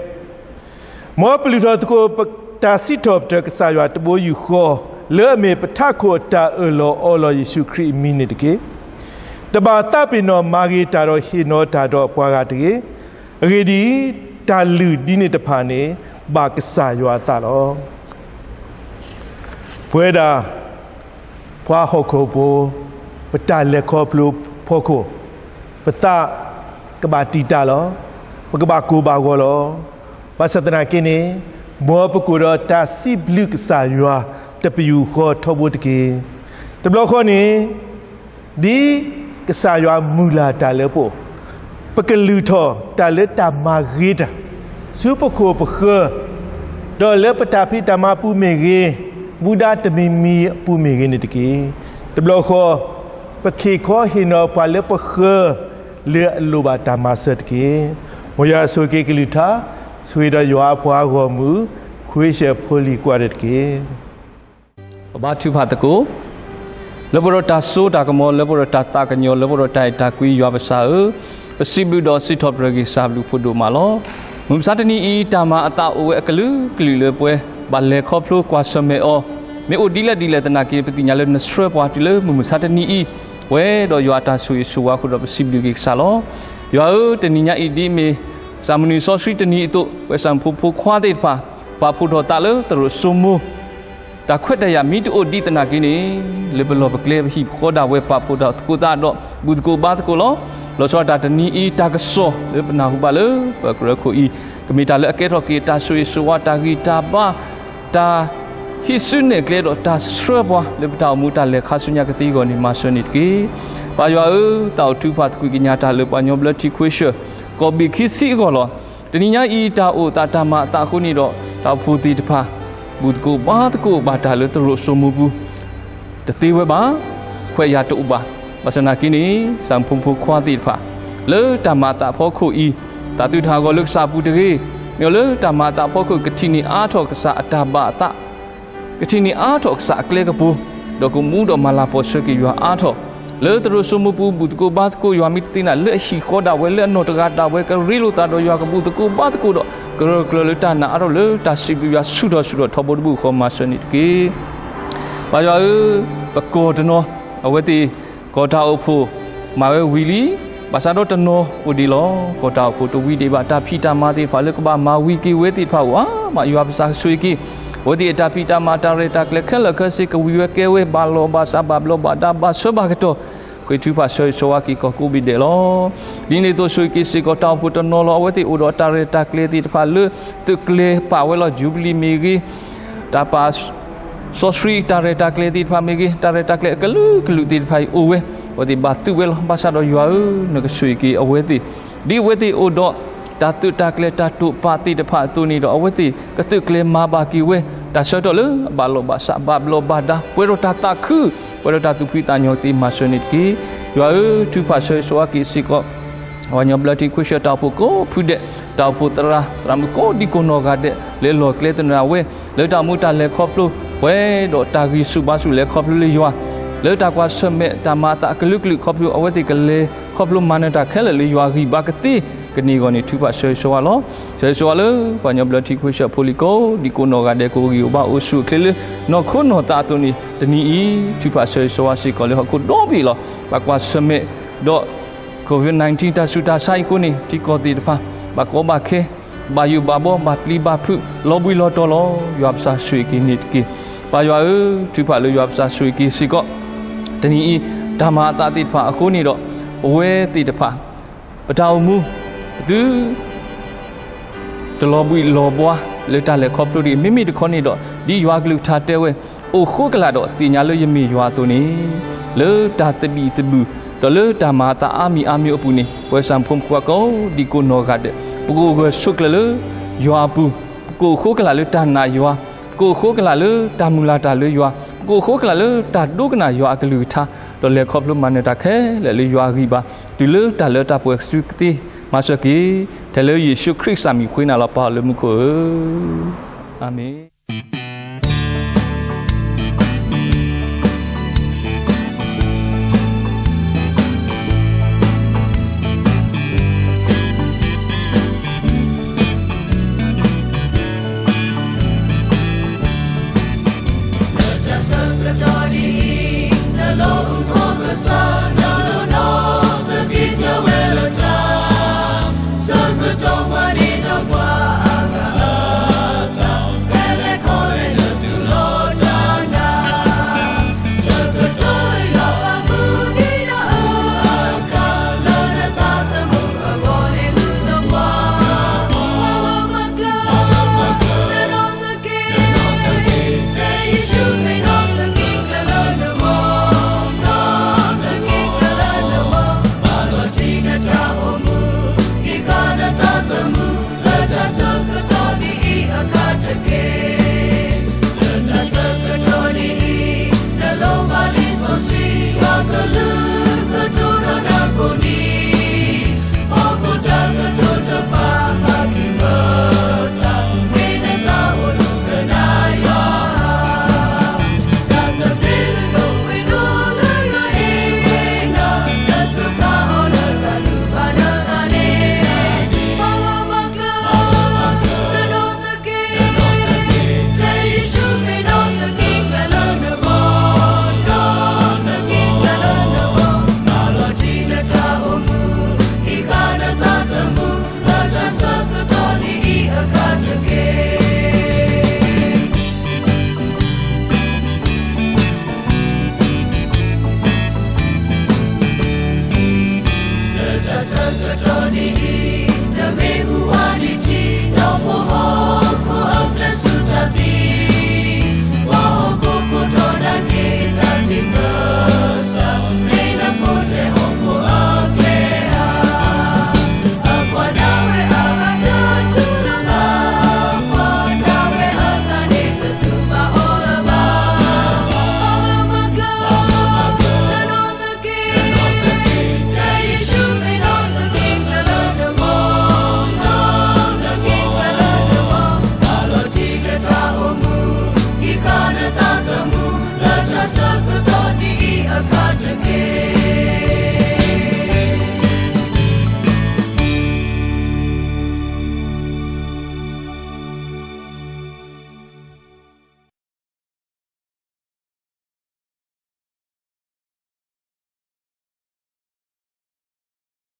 မ်ပလုၢ်ထီၣ်သကိးတၢ်စံးထီၣ်ပတြၢၤကစၢ်ယွၤတဘိယူၢ်ဃီ, လၢအမ့ၢ်ပထးခိၣ်အတၢ်အၢၣ်လီၤအီလီၤယ့ၣ်ၡူးခရံာ်အမံၤန့ၣ်တက့ၢ်. တဘၣ်သးပ့ၤနီၣ်မၤဂ့ၤတၢ်ဒီးဟ့ၣ်နီၤတၢ်ဒီးပှၤဂၤတဂ့ၤ. အဂ့ၢ်ဒ်အံၤ, တၢ်လုၢ်ဒ်န့ၣ်တဖၣ်န့ၣ် ဘၣ်ကစၢ်ယွၤအသးလီၤ. ပဝဲဒၣ် ပှၤဟီၣ်ခိၣ်ဖိ, ပတၢ်လဲၤခီဖျိဖီခိၣ်, ပသးကဘၣ်တံာ်တာ်လီၤ. ပကဘၣ်ကိၢ်ဘၣ်ဂီၤလီၤ. ဘၣ်ဆၣ်သနာ်က့န့ၣ်, မ်ပကအိၣ်ဒီးတၢ်စံးဘျုးကစၢ်ယွၤတပယူာ်ဃီထီဘိတက့ၢ်. တဘျီဃီန့ၣ် ဒ်ကစၢ်ယွၤမုၢ်လၢ်တၢ်လၢပအိၣ်, ပကလုၢ်ထီၣ်တၢ်လၢတၢ်မၤဂ့ၤတၢ် ဆူပခိၣ်ပဃၢၤ, ဒီးလၢပတၢ်ဖံးတၢ်မၤပူၤမ့ၢ်ဂ့ၤ, မူဒါတမံၤမံၤအပူၤမ့ၢ်ဂ့ၤန့ၣ်တက့ၢ်. တဘျီဃီ ပခ့ၣ်ခီဟ့ၣ်နီၤပှၤလၢပဃၢၤ လၢအလိၣ်ဘၣ်တၢ်မၤစၢၤတက့ၢ်. မ်ယွၤဆိၣ်ဂ့ၤက့ၤကလုၢ်ကထါ, ဆိၣ်ဂ့ၤဒီးယွၤအပှၤဂီၢ်မုၢ်, ခွ့ၡၢၣ်ဖိလံၤကိးဂၤဒဲးတက့ၢ်. ပဘါထုကဖၣ်သကိး, လၢပှဲၤဒီးတၢ်စိတၢ်ကမီၤ, လၢပှဲၤဒီးတၢ်သးကညီၤ, လၢပှဲၤဒီးတၢ်အဲၣ်တၢ်ကွံ ယွၤပစၢ်ဧၢ, ပစံးဘျုးဒီးစံးထီၣ်ပတြၢၤက့ၤကစၢ်ဘျုးဖးဒိၣ်မးလီၤ. မုၢ်မဆါတနံၤအံၤ တၢ်မၤအသးအိၣ်ဝဲအကလုာ်ကလုာ်လၢပှဲၤဘၣ်လဲၤခီဖျိကွၢ်ဆၢၣ်မဲာ်အီၤ, မ့ၢ်အိၣ်ဒ်လဲၣ်ဒ်လဲၣ်သနာ်က့ ပသ့ၣ်ညါလၢနဆှၢပှၤတုၤလၢမုၢ်မဆါတနံၤအံၤ, ပှဲၤဒီးယွၤအတၢ်ဆိၣ်ဂ့ၤဆိၣ်ဝါအဃိဒီး ပစံးဘျုးက့ၤကစၢ်လီၤ. ယွၤဧၢ, တနံၤညါအံၤဒ်အမ့ၢ် ကစၢ်မုၢ်နံၤစီဆှံတနံၤအသိး, ပဝဲကစၢ်ဖိမုၣ်ဖိခွါသ့ၣ်တဖၣ် ပာ်ဖှိၣ်ထီၣ်သးလၢသရိာ်စိမိၤ တၢ်ခွဲးတၢ်ယာ်မ့ၢ်တအိၣ်ဒံးသနာ်က့န့ၣ်, လၢပလီၢ်ပကျဲပဟံၣ်ပဃီဒၣ်ဝဲ ပာ်ဖှိၣ်ထီၣ်သကိးသးဒီး ဘူၣ်သကိးဘါသကိးလီၤ. လီၤဆီဒၣ်တၢ်တနံၤအံၤ တၢ်ကစီၣ်လၢပနၢ်ဟူဘၣ်လၢပကြၢးခိၣ်အံၤ, ကမ့ၢ်တၢ်လၢအကဲထီၣ်က့ၤတၢ်ဆိၣ်ဂ့ၤဆိၣ်ဝါ တၢ်ဂံၢ်တၢ်ဘါ, တၢ်ဟံးစုနဲၣ်ကျဲဒီးတၢ်ဆှၢပှၤလၢပတၢ်အိၣ်မူတၢ်လဲၤခါဆူညါကသ့အဂီၢ်န့ၣ် မၤစၢၤန့ၣ်တက့ၢ်. ပၢ်ယွၤဧၢ, တၢ်အိၣ်ထုကဖၣ်သကွံာ်ကညးတၢ်လၢပှၤကညီဘျၢထံခွ့ၡၢၣ် ကီၢ်ဘ့ၣ်ခံဆံအဂီၢ်လီၤ. တနံၤညါအံၤ တၢ်အိၣ်သးတၢ်မၤအသးအဃိန့ၣ်ဒီး တၢ်အိၣ်ဖှိၣ်သ့ၣ်တဖၣ် ဘူၣ်သကိးဘါသကိးဘၣ်တၢ်လၢသရိာ်စိမိၤပူၤ တသ့ဝဲဘၣ်, ခွဲးယာ်တအိၣ်ဘၣ်. ဘၣ်ဆၣ်သနာ်က့န့ၣ် ကစၢ်ဖိမုၣ်ဖိခွါသ့ၣ်တဖၣ် လၢတၢ်မၤအသးအဖီခိၣ်အံၤ, သးသုတဟးဂီၤလၢကစၢ်အပူၤတဂ့ၤ, မ့ၢ်လၢတၢ်မၤအသးအဖီခိၣ် ကထံၣ်န့ၢ်အါထီၣ်ကစၢ်အတၢ်ဘၣ်အသး ကထံၣ်န့ၢ်အါထီၣ်ကစၢ်အကျဲကပူၤ, ဒီးကမူဒီးမၤလၤကပီၤဆှၢက့ၤယွၤအါထီၣ်, လၢသရိာ်စိမိၤပူၤ ဘူၣ်သကိးဘါသကိးယွၤ မ့ၢ်တသ့န့ၣ်လၢအဟံၣ်ဃီဒၣ်ဝဲ လၢအနီၢ်တဂၤဒၣ်ဝဲ ကရ့လိာ်သးဒီးယွၤ ကဘူၣ်သကိးဘါသကိးဒီး ကရၢကရိလၢတၢ်နာ်အါထီၣ်လၢတၢ်စံးဘျုးယွၤဆူၣ်ထီၣ်ဆူၣ်ထီၣ်ထီဘိတဘိဃီ မၤစၢၤန့ၣ်တက့ၢ်. ပၢ်ယွၤဧၢ, ပကီၢ်တနီၤ အဝဲသ့ၣ် ကီၢ်တၢ်အိၣ်ဖှိၣ်မၤဝဲဝံၤလံ, ဘၣ်ဆၣ်ဒီးတနီၤအိၣ်ဒံးလီၤ. ကီၢ်တၢ်အိၣ်ဖှိၣ်တဝံၤဒံးဘၣ် တၢ်ဖံးတၢ်မၤသ့ၣ်တဖၣ်လၢကဘၣ်မၤဝံၤက့ၤဝဲသ့ၣ်တဖၣ် အိၣ်အါမး ယွၤပစၢ်ဆိၣ်ဂ့ၤက့ၤ အဝဲသ့ၣ်အတၢ်ဖံးတၢ်မၤ တၢ်ရဲၣ်တၢ်ကျဲၤခဲလၢာ်ခဲဆ့ ကဝံၤဝဲကဲဝဲ ဘၣ်လီၢ်ဘၣ်စး ဘၣ်ဘျီးဘၣ်ဒါ ဘၣ်ဆၢဘၣ်ကတီၢ် ဃ့ထုကဖၣ်ဆၢဂ့ၤဆၢဝါက့ၤကီၢ်ကိးဘ့ၣ်ဒဲးလီၤ. ဒ်န့ၣ်အသိးဆိၣ်ဂ့ၤက့ၤစ့ၢ်ကီး တၢ်အိၣ်ဖှိၣ်တနီၤလီၤ. အဝဲသ့ၣ်အိၣ်ဒီးတၢ်ရဲၣ်တၢ်ကျဲၤသ့ၣ်တဖၣ်လၢ သုးကျဲၤပာ်ဝဲလီၤ ယူဘလံၤမ့ၢ်ဂ့ၤ, တၢ်ပာ်စီဆှံတၢ်ရဲၣ်တၢ်ကျဲၤသ့ၣ်တဖၣ်မ့ၢ်ဂ့ၤ, တၢ်ရဲၣ်တၢ်ကျဲၤအကလုာ်ကလုာ်သ့ၣ်တဖၣ်အံၤအိၣ်ဝဲ, အဝဲသ့ၣ်ဘၣ်သုးဝဲလီၤ. ဘၣ်ဆၣ်ဒီးယွၤဧၢ, နကဆိၣ်ဂ့ၤက့ၤအဝဲသ့ၣ်, ဒ်အဝဲသ့ၣ်အိၣ်ဒီး တၢ်သုးတၢ်ကျဲၤတၢ်တိာ်ပာ်သ့ၣ်တဖၣ်အသိးန့ၣ်ဒီး အဝဲသ့ၣ်ကသုးကျဲၤမၤဘၣ်က့ၤဝဲ တၢ်ဆၢကတီၢ်လၢအဘၣ်လီၢ်ဘၣ်စး ဘၣ်ဘျီးဘၣ်ဒါ ပှဲၤဒီးတၢ်သးခု ပှဲၤဒီးတၢ်သူၣ်ဖှံသးညီကသ့ မၤစၢၤန့ၣ်တက့ၢ်. ယွၤဧၢ, ထုကဖၣ်ဆၢဂ့ၤဆၢဝါက့ၤစ့ၢ်ကီး ပှၤကညီဘျၢထံခွ့ၡၢၣ်တၢ်အိၣ်ဖှိၣ်ကိးဖုဒဲး, တၢ်အိၣ်ဖှိၣ်သရၣ် သရၣ်မုၣ်ကိးဒံကိးနီၢ်ဂၤဒဲး လၢလီၢ်ကျဲသနၢၣ်ဝဲ လၢတၢ်အိၣ်မူတၢ်လဲၤခီဖျိ ပှဲၤဒီးတၢ်ဂံၢ်ဆူၣ်ဘါဆူၣ်လဲၤခီဖျိလၢယွၤ, လၢတၢ်ကွၢ်ဆၢၣ်မဲာ်တၢ်မၤအသးအကလုာ်ကလုာ်ခီဖျိ အဝဲသ့ၣ်ကလဲၤခီဖျိမၤနၢၤတၢ်ခဲလၢာ်လၢယွၤဂံၢ်ဘါကသ့ ကန့ၢ်အဂီၢ်န့ၣ် ထုကဖၣ်ဆၢဂ့ၤဆၢဝါလီၤ. ဆၢဂ့ၤဆၢဝါလၢ ပှၤကညီဘျၢထံခွ့ၡၢၣ်ဖိလံၤကိးဒံကိးနီၢ်ဂၤဒဲး ကအိၣ်ဂံၢ်အိၣ်ဘါအိၣ်ဆူၣ်အိၣ်ချ့လၢ နီၢ်ခိနီၢ်သးအသိးန့ၣ် တနံၤအံၤ ထုကဖၣ်ဆၢဂ့ၤဆၢဝါစ့ၢ်ကီးလၢဟီၣ်ခိၣ်ဒီဘ့ၣ်လီၤ. ဘၣ်ကွၢ်ဆၢၣ်မဲာ်ဒီး COVID nineteen တၢ်ဆူးတၢ်ဆါအံၤအဃိန့ၣ် ထံကီၢ်သ့ၣ်တဖၣ် ဘၣ်ကီဘၣ်ခဲ ဘၣ်ယိၣ်ဘၣ်ဘှီ ဘၣ်ပျံၤဘၣ်ဖုး လီၤဘှံးလီၤတီၤလီၤ. ယွၤပစၢ်ဆိၣ်ဂ့ၤက့ၤန့ၣ်တက့ၢ်. ပၢ်ယွၤဧၢ, ထုကဖၣ်လၢယွၤပစၢ်ဆိၣ်ဂ့ၤက့ၤစ့ၢ်ကီး တနံၤအံၤ တၢ်မၤအသးသ့ၣ်တဖၣ်အဃိန့ၣ်ဒီး ပဝဲသ့ၣ်တဖၣ် ပတၢ်အိၣ်မူ ပသု တလီၤဘှံးလီၤဘှါလၢတၢ်လဲၤခီဖျိတဂ့ၤ. မ့မ့ၢ်တခီန့ၣ်ဒီး ဒ်ယွၤကလုၢ်ကထါတဲဝဲ, အိၣ်ဃိကလာ်ဒီးသ့ၣ်ညါလၢယမ့ၢ်ယွၤအသိးန့ၣ်, လၢတၢ်သဘံၣ်သဘုၣ် ဒီးလၢတၢ်မၤအသးအါမံၤအါမံၤအပူၤန့ၣ် ပဝဲစၢ်ဖိမုၣ်ဖိခွါကိးဒံကိးနီၢ်ဂၤဒဲး ပကအိၣ်ဂၢၢ်ဆိးကျၢၤလၢယွၤအပူၤ, ပကအိၣ်ဃိကလာ်လၢတၢ်နာ်ယွၤ, ပကအိၣ်ဃိကလာ်လၢတၢ်မုၢ်လၢ်တၢ်လၢယွၤ, ပကအိၣ်ဃိကလာ်လၢတၢ်ဒိကနၣ်ယွၤအကလုၢ်ကထါ, ဒီးလဲၤခီဖျိမၤနၢၤတၢ်ခဲလၢာ်လၢယွၤအဂံၢ်ဘါ, တုၤလၢတၢ်လၢတၢ်ပှဲၤစုကသ့ မၤစၢၤက့ၤ, ထဲလၢယ့ၣ်ၡူးခရံာ်စၢ်မံၤဃ့နၤလီၤ ပၢ်လၢမူခိၣ်ဧၢ, အၤမ့ၣ်.